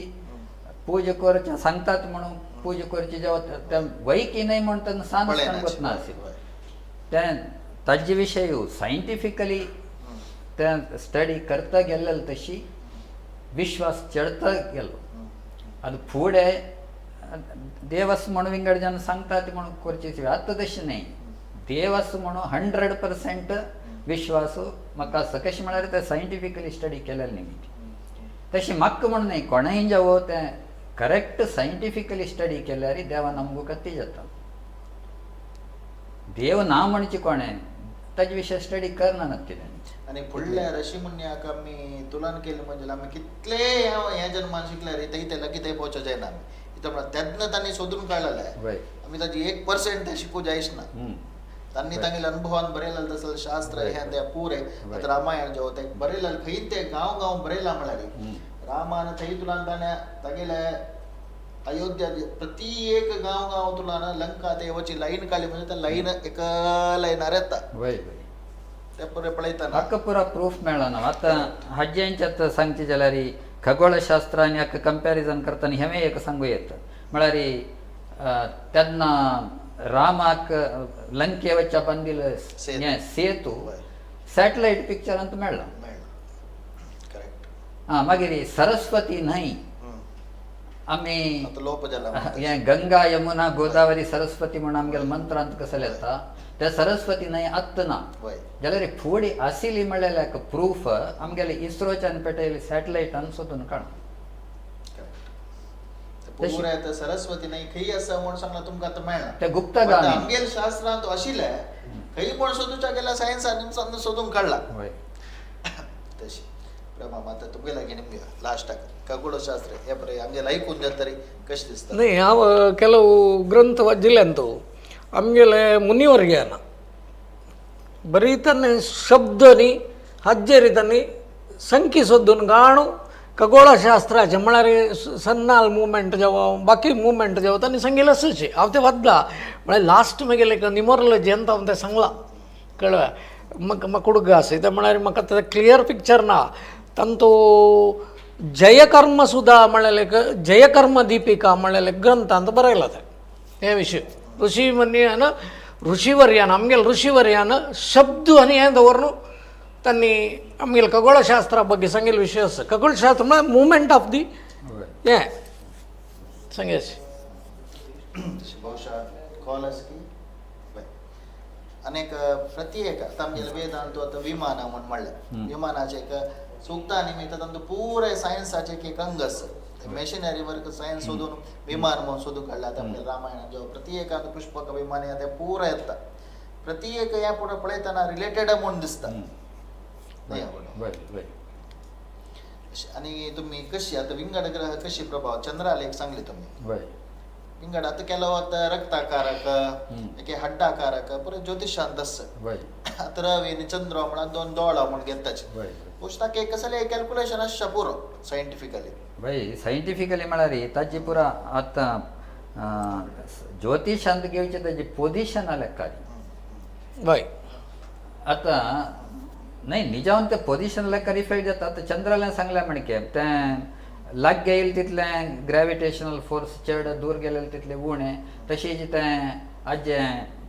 पुजा करचें सांगतात म्हणून पुजा करची जेवा ते वैकी न्हय म्हूण तेन्ना सान आसतना वतना आशिल्लें तें ताजे विशय सायंटिफिकली तें स्टडी करता गेल्ले तशी विश्वास चडता गेलो. आतां फुडें देव आसा म्हणून विंगड जन सांगतात म्हणून करची आतां तशें न्हय. देव आसा म्हणून 100% विश्वास म्हाका आसा. कशें म्हळ्यार तें सायंटिफिकली स्टडी केलेलें निमित्त. तशें म्हाका म्हण न्हय कोणेंय जावो तें करेक्ट सायंटिफिकली स्टडी केल्यार देवा आमकां ती जाता. देव ना म्हणचे कोणें ताजे विशय स्टडी करना कितें. आनी फुडल्या ऋषी मुन्याक आमी तुलन केली म्हणजे आमी कितले ह्या जन्मान शिकल्यार थंय ते लागीं थंय पोवचो जायना आमी. कित्याक म्हळ्यार तेन्ना तांणी सोदून काडलेलें आमी ताजी 1% ते शिकूं जायच ना. तांणी तांगेले अनुभवान बरयलें तसलें शास्त्र हें तें पुरें. आतां रामायण जेव तें बरयलें खंय तें गांव गांव बरयलां म्हळ्यार रामान थंय तुलान ताणें तागेले अयोध्या प्रति एक गांव गांव तुलान लंका ते वची लायन काडली म्हणजे त्या लायन एका लायनार येता ते पुरें पळयतना हाका पुरा प्रूफ मेळना. आतां हाज्यांच्यात सांगचें जाल्यार खगोळशास्त्र आनी हाका कंपॅरिजन करतना हेंवें एक सांगूं येता. म्हळ्यार तेन्ना रामाक लंके वचच्या बांदिल हें सेतू सॅटलायट पिक्चरांत मेळ्ळा. आं, मागीर सरस्वती न्हंय आमी हें गंगा यमुना गोदावरी सरस्वती म्हूण आमगेले मंत्रांत कसलें येता त्या सरस्वती न्हंय आत्तां ना जाल्यार फुडें आशिल्ली म्हणल्यार प्रूफ आमगेले इस्रोच्यान पेटयले सॅटलायटान सोदून काड. सरस्वती न्हंय खंय आसा म्हूण सांगलां तुमकां आतां मेळना. ते गुप्त गांव आमगेले शास्त्रांत आशिल्लें खंय म्हूण सोदूच्या गेल्या सायन्सान सोदून काडला. तशें प्रमा आतां तुमगे लागीं निमगे लास्टाक खगोळशास्त्र हे पळय आमगेले आयकून जाता तरी कशें दिसता? न्ही हांव ಕೆಲವು ಗ್ರಂಥ वाचिल्ल्यान आमगेले मुनिवर्ग्यान बरयतना शब्द न्ही हाजेर तांणी संकी सोदून गाणू खगोळशास्त्राचें म्हळ्यार सन्नाल मुवमेंट जावं बाकी मुवमेंट जावं तांणी सांगिल्लें आसूचें. हांव तें वाचलां म्हळ्यार लास्ट मागीर एक न्युमरोलॉजी हांव तें सांगलां कळ्ळें. म्हाका म्हाका उडगास कित्याक म्हळ्यार म्हाका तें क्लियर पिक्चर ना. तांतू जयकर्म सुधा म्हणलेले जयकर्म दीपिका म्हणलेले ग्रंथांत बरयला तें हे विशय ऋषी मुनियान ऋषीवर्यान आमगेले ऋषीवर्यान शब्द आनी हें दवरून त्यांनी आमगेले खगोळशास्त्रा ಬಗ್ಗೆ सांगेले विशय आसा. खगोळशास्त्र म्हळ्यार मुवमेंट ऑफ the हें सांगेश. ಬಹುಶಃ ಕಾಲರ್ಸ್ की अनेक प्रत्येक आमगेले वेदांत आतां विमान म्हूण म्हणलें, विमानाचें एक सुक्ता निमित्त तांतूं पुराय सायन्साचें एक अंग आसा. मशिनरी वर्क सायन्स सोदून विमान म्हणून सोदून काडलें. आतां आमगेले रामायणान जेव्हा प्रत्येकांत पुष्पक विमान हें तें पुराय येता, प्रत्येक हें पुरो पळयतना रिलेटेड म्हूण दिसता. आनी तुमी कशी आतां विंगड ग्रह कशी प्रभाव चंद्राला एक सांगली तुमी विंगड आतां केलो आतां रक्ताकारक एके हड्डाकारक पुरो ज्योतिशांत आसा. आतां रवी आनी चंद्र म्हणून दोन दोळा म्हूण घेताचे ताका एक कसलें कॅल्क्युलेशन आसता पुरो सायंटिफिकली. वय सायंटिफिकली म्हळ्यार ताजी पुरा आतां ज्योतिशांत घेवचे ताजी पोजिशना लेखारी. वय आतां न्हय निजावन ते पोजिशन लेखार इफेक्ट जाता. आतां चंद्राल्यान सांगलें म्हणके तें लागीं येयलें तितलें ग्रॅविटेशनल फोर्स चड, दूर गेलें तितलें उणें. तशीच तें आजें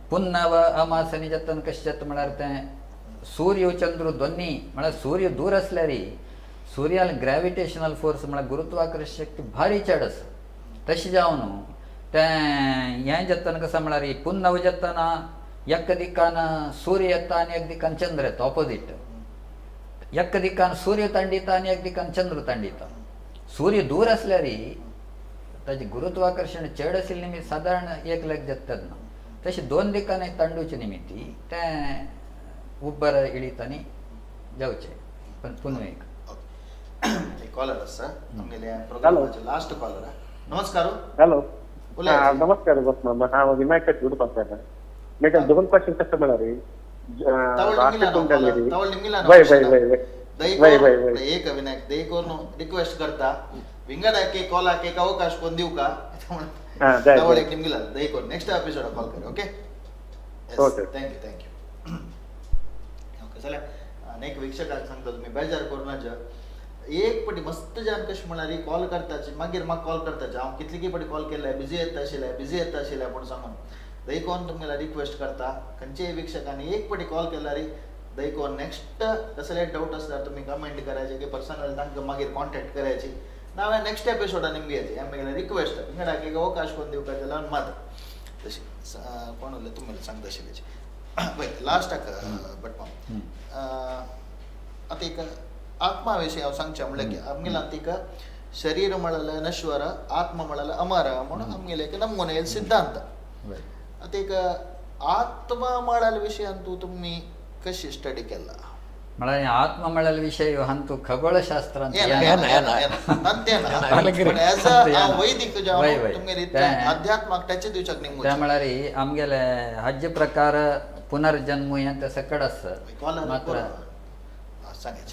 पुन्नव अमासनी जाता कशें जाता म्हळ्यार तें सूर्य चंद्र दोन्ही म्हळ्यार सूर्य दूर आसल्यार सूर्याल ग्रॅविटेशनल फोर्स म्हळ्यार गुरुत्वाकर्षण शक्ती भारी चड आसा. तशें जावन तें हें जातना कशें म्हळ्यार पुन्नव जातना एक दिकान सूर्य येता आनी एक दिकान चंद्र येता ऑपोजीट. एक दिकान सूर्य तांडिता आनी एक दिकान चंद्र तांडिता. सूर्य दूर आसल्यार ताजें गुरुत्वाकर्षण चड आशिल्लें निमित्त सादारण एक लेख जाता तेन्ना. तशें दोन दिकांनी तांडुचे निमित्ती तें उब्बर इळीत आनी जावचें पण पुनवेक. कॉलर आसा आमगेले प्रोग्रामाचे लास्ट कॉलर. नमस्कार. हॅलो नमस्कार बस, हांव विनायक उडपाक. म्हाका दोन क्वेश्चन कशें म्हळ्यार एक विनायक दयकरून रिक्वेस्ट करता विंगड एक कॉलाक एक अवकाश कोण दिवं का तवळ एक निमगिला दयकरून नेक्स्ट एपिसोड कॉल कर. Okay thank you thank you. Okay चला अनेक वीक्षकांक सांगता तुम्ही बेजार करू नाका. एक पटी मस्त जान कशें म्हळ्यार कॉल करताची मागीर म्हाका कॉल करताची हांव कितली पटी कॉल केल्ले बिजी येता आशिल्ले बिजी येता आशिल्ले पूण सांगून दयकोन तुमगेला रिक्वेस्ट करता खंयचेय वीक्षकांनी एक पटी कॉल केल्यार दयकोन नेक्स्ट कसले डाऊट असल्यार तुम्ही कमेंट करायचे की पर्सनल तांकां मागीर कॉन्टॅक्ट करायची ना हांवें नेक्स्ट एपिसोडान निमगे हें म्हगेलें रिक्वेस्ट विंगडाक एक अवकाश कोण दिवपाचें जाल्यार मात तशी कोण उरलें तुमी सांगता आशिल्लें पळय लास्टाक भटमाम आतां एक आत्मा विशीं हांव सांगचें म्हणल्यार की आमगेल्या तिका शरीर म्हळ्यार नश्वर आत्मा म्हळ्यार अमर म्हणून आमगेलें एक नमून सिद्धांत. आतां एक आत्मा म्हळ्यार विशयान तूं तुमी कशी स्टडी केला? म्हळ्यार आत्मा म्हळ्यार विशय हांतू खगोळशास्त्र वैदिक अध्यात्माक टच दिवच्याक निमगो. त्या म्हळ्यार आमगेले हाजे प्रकार पुनर्जन्म हें तें सकड आसा. मात्र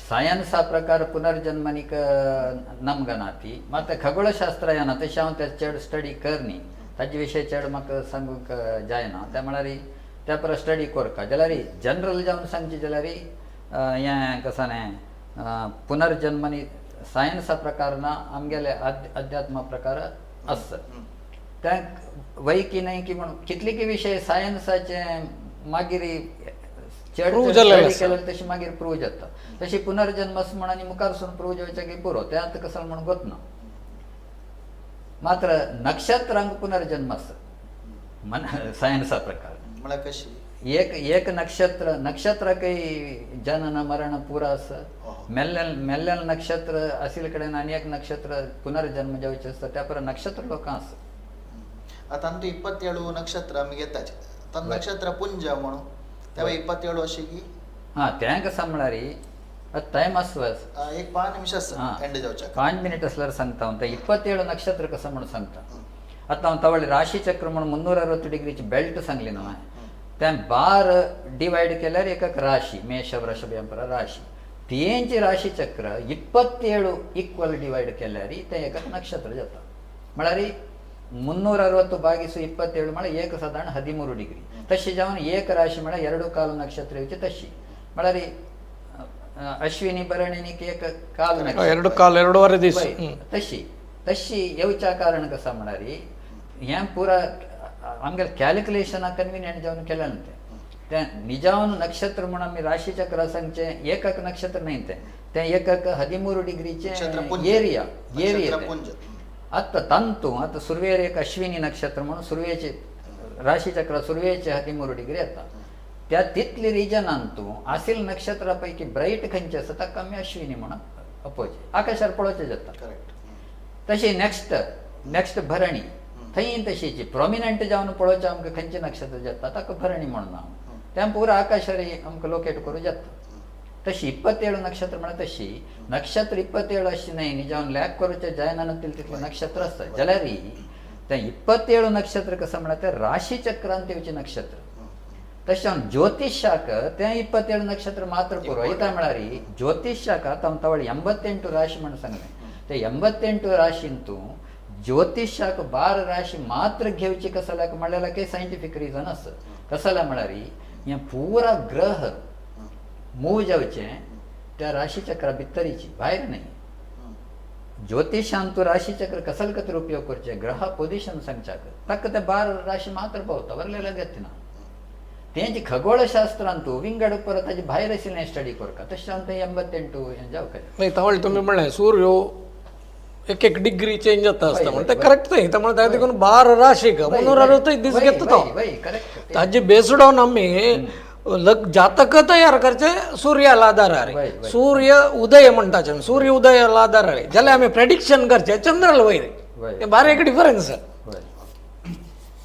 सायन्सा प्रकार पुनर्जन्मनीक नमगनाती मात्र खगोळशास्त्र येना तशें हांव तें चड स्टडी करनी ताजे विशय चड म्हाका सांगूंक जायना. त्या म्हळ्यार त्या परस स्टडी करका जाल्यार जनरल जावन सांगचें जाल्यार हें कसं न्ही पुनर्जन्मनी सायन्सा प्रकार ना आमगेले अध्यात्मा प्रकार आसा. त्या वय की न्हय की म्हणून कितले की विशय सायन्साचे मागीर चड स्टडी केल्यार तशें मागीर प्रूव जाता. तशें पुनर्जन्म म्हण आनी मुखार सून प्रूव जावचें की पुरो तें आतां कसो म्हणून गोत ना. मात्र नक्षत्रांक पुनर्जन्म आसा मन सायन्सा प्रकार. म्हळ्यार कशी एक एक नक्षत्र नक्षत्राकय जनन मरण पुरा आसा. मेल्लेल मेल्लेल नक्षत्र आशिल्ले कडेन आनी एक नक्षत्र पुनर्जन्म जावचें आसता त्या पर नक्षत्र लोकां आसा. आतां आमकां 27 नक्षत्र आमी घेताचे आतां नक्षत्र पुंज म्हणून त्या 27 अशें की हां तें कशें म्हळ्यार आतां टायम आसलो एक 5 निमिश आसा एंड जावच्याक 5 मिनिट आसल्यार सांगता हांव. तें 27 नक्षत्र कशें म्हणून सांगता. आतां हांव तवळ राशीचक्र म्हणून 360 डिग्रीची बेल्ट सांगली न्हू हांवें. तें बार डिवायड केल्यार एक राशी मेष वृषभ राशी तेंची राशीचक्र 27 इक्वल डिवायड केल्यार तें एक नक्षत्र जाता. म्हळ्यार 360 भागिसು 27 म्हळ्यार एक सादारण 13 डिग्री. तशें जावन एक राशी म्हळ्यार 2.25 नक्षत्र येवचे तशी म्हळ्यार अश्विनी भरणीक एक काल ಎರಡು ಕಾल 2.5 दीस. तशी तशी येवच्या कारण कसा म्हळ्यार हें पुरा आमगेले कॅल्क्युलेशना कन्विनियंट जावन केलें न्हू तें तें निजावन नक्षत्र म्हूण आमी राशीचक्र सांगचें एकक नक्षत्र न्हय तें तें एकक 13 डिग्रीचें एरिया एरिया. आतां तांतू आतां सुर्वेर एक अश्विनी नक्षत्र म्हणून सुर्वेचे राशीचक्र सुर्वेचे 13 डिग्री येता त्या तितली रिजनान तूं आसिल नक्षत्रा पैकी ब्रायट खंयचे आसा ताका आमी अश्विनी म्हणून अपोवचें आकाशार पळोवचें जाता. तशी नेक्स्ट नेक्स्ट भरणी थंय तशीची प्रोमिनंट जावन पळोवचें आमकां खंयचें नक्षत्र जाता ताका भरणी म्हणून हांव तें पुरा आकाशार आमकां लोकेट करूं जाता. तशी 27 नक्षत्र म्हळ्यार तशी नक्षत्र 27 अशी न्हय न्ही जावन लॅक करूचे जायना तितलें नक्षत्र आसता जाल्यार तें 27 नक्षत्र कसं म्हळ्यार तें राशीचक्रांत येवचें नक्षत्र. तशें हांव ज्योतिषाक तें 27 नक्षत्र मात्र पुरो येता म्हळ्यार ज्योतिषाक आतां हांव तवळ 88 राशी म्हण सांगलें ते 88 राशींतू ज्योतिषाक 12 राशी मात्र घेवची कसल्याक म्हणल्यार काही सायंटिफीक रिजन आसा. कसल्या म्हळ्यार हें पुरा ग्रह मूव जावचें त्या राशीचक्रा भितरीची भायर न्हय. ज्योतिषांतू राशीचक्र कसल खातीर उपयोग करचे ग्रह पोजिशन सांगच्याक ताका ते 12 राशी मात्र पावता वरलेल्या गती ना. तेंचे खगोळशास्त्रांतू विंगड परत ताजे भायर आशिल्लें स्टडी करता तशें आमी तें 88 हें जावंक नाही तवळ तुमी म्हणलें सूर्य एक एक डिग्री चेंज जाता आसता म्हण तें करेक्ट न्ही. त्यामुळे ताका देखून 12 राशीक 360 दीस घेता तो करेक्ट. ताजे बेस्ड ऑन आमी जातक तयार करचे सूर्याला आधारार सूर्य उदय म्हणटाचे सूर्य उदयाला आधारार जाल्यार आमी प्रेडिक्शन करचे चंद्राला वयर हे बारीक डिफरन्स.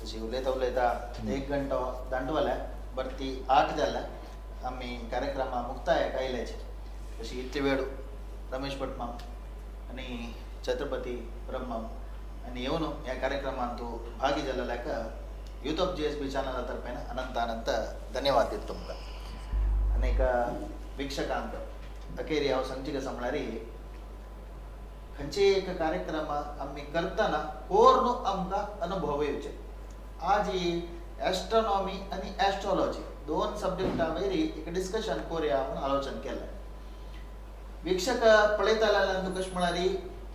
तशी उलयता उलयता 1 गंटो दांडवाला बरती 8 जाल्या आमी कार्यक्रमा मुक्तायाक आयल्याचे. तशी इतली वेळ रमेश भटमाम आनी छत्रपती ब्रह्मम आनी येवन ह्या कार्यक्रमांत भागी जाल्ल्याक यूथ ऑफ GSB चॅनला तर्फेन अनंत अनंत धन्यवाद दिता तुमकां. अनेक वीक्षकांक अखेरी हांव सांगची कसं म्हळ्यार खंयचे एक कार्यक्रम आमी करतना कोर्न आमकां अनुभव येवचे. आज ही एस्ट्रॉनॉमी आनी एस्ट्रॉलॉजी 2 सब्जेक्टा वयर एक डिस्कशन करुया म्हूण आलोचन केलें. वीक्षक पळयता कशें म्हळ्यार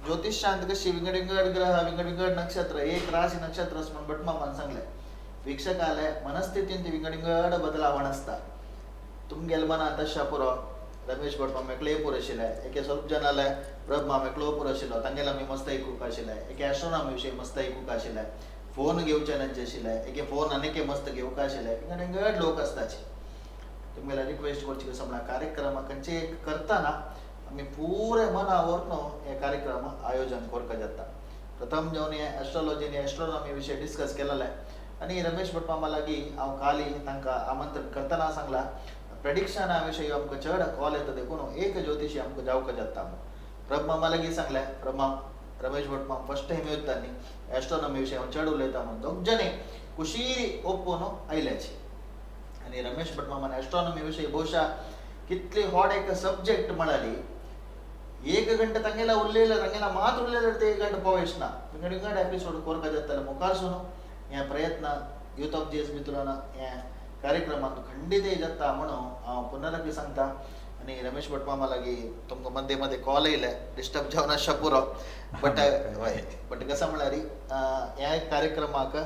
ज्योतिषांत कशी विंगड विंगड ग्रह विंगड विंगड नक्षत्र एक राशी नक्षत्र अशें म्हूण भटमामान सांगलें. वीक्षकाले मनस्थितींत विंगड विंगड बदलावण आसता. तुमगेले मनांत तशें पुरो रमेश भटमाम एकले पुरो आशिल्ले एके स्वल्प जनाले प्रभमाम एकलो पुरो आशिल्लो तांगेले आमी मस्त आयकूंक आशिल्ले एके एस्ट्रोनॉमी विशयी मस्त आयकूंक आशिल्ले फोन घेवचे नज्जे आशिल्ले एके फोन आनीक मस्त घेवंक आशिल्ले विंगड विंगड लोक आसताचे. तुमगेले रिक्वेस्ट करची कसं म्हळ्यार कार्यक्रम खंयचे एक करतना आमी पुरे मना व्हरून हे कार्यक्रम आयोजन करपाक जाता. प्रथम जेवन हे एस्ट्रोलॉजी आनी एस्ट्रोनॉमी विशय डिस्कस केलेले आनी रमेश भटमामा लागीं हांव काली तांकां आमंत्रण करतना सांगला प्रेडिक्शना विशयी आमकां चड कॉल येता देखून एक ज्योतिशी आमकां जावंक जाता. प्रभमामा लागीं सांगलें प्रभमाम रमेश भटमाम फर्स्ट टायम येता न्ही एस्ट्रोनॉमी विशय हांव चड उलयता म्हणून दोग जणे कुशीरी ओपून आयल्याची. आनी रमेश भटमामान एस्ट्रोनॉमी विशयी बहुशा कितली हॉट एक सब्जेक्ट म्हळाली 1 गंटे तांगेला उरलेले तांगेला मात उरलेले ते 1 गंटे पवेश ना विंगड विंगड एपिसोड कोरका जाताले मुखारसून हे प्रयत्न यूथ ऑफ GSB तुलन हे कार्यक्रमांत खंडीत जाता म्हणून हांव पुनरपी सांगता. आनी रमेश भटमामा लागीं तुमकां मध्ये मध्ये कॉल येयले डिस्टर्ब जावन आसच्या पुरो बट बट कसं म्हळ्यार ह्या कार्यक्रमाक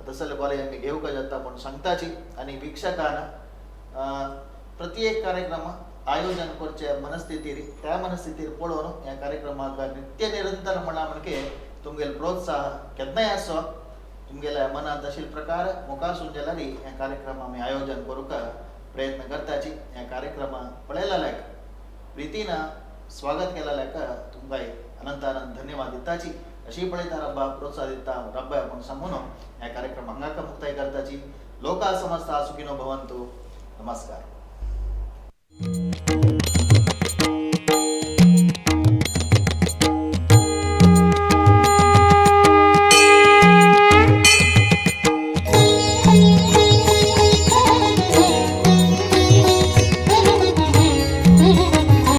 तसले कॉलेज आमी घेवंक जाता म्हूण सांगताची. आनी वीक्षकान प्रति एक कार्यक्रम आयोजन करचे मनस्थितीर त्या मनस्थितीर पळोवन ह्या कार्यक्रमाक नित्य निरंतर म्हणा म्हणजे तुमगेले प्रोत्साह केन्नाय आसो तुमगेल्या मनांत अशील प्रकार मुखारसून जाल्यार ह्या कार्यक्रम आमी आयोजन करूंक प्रयत्न करताची. ह्या कार्यक्रमा पळयलेल्याक प्रितीन स्वागत केलेल्याक तुमकां अनंत अनंत धन्यवाद दिताची. अशी पळयता रब्बा प्रोत्साह दिता रब्बा म्हूण सांगून ह्या कार्यक्रम हांगाक मुक्ताय करताची. लोका समस्ता सुखिनो भवन्तु. नमस्कार.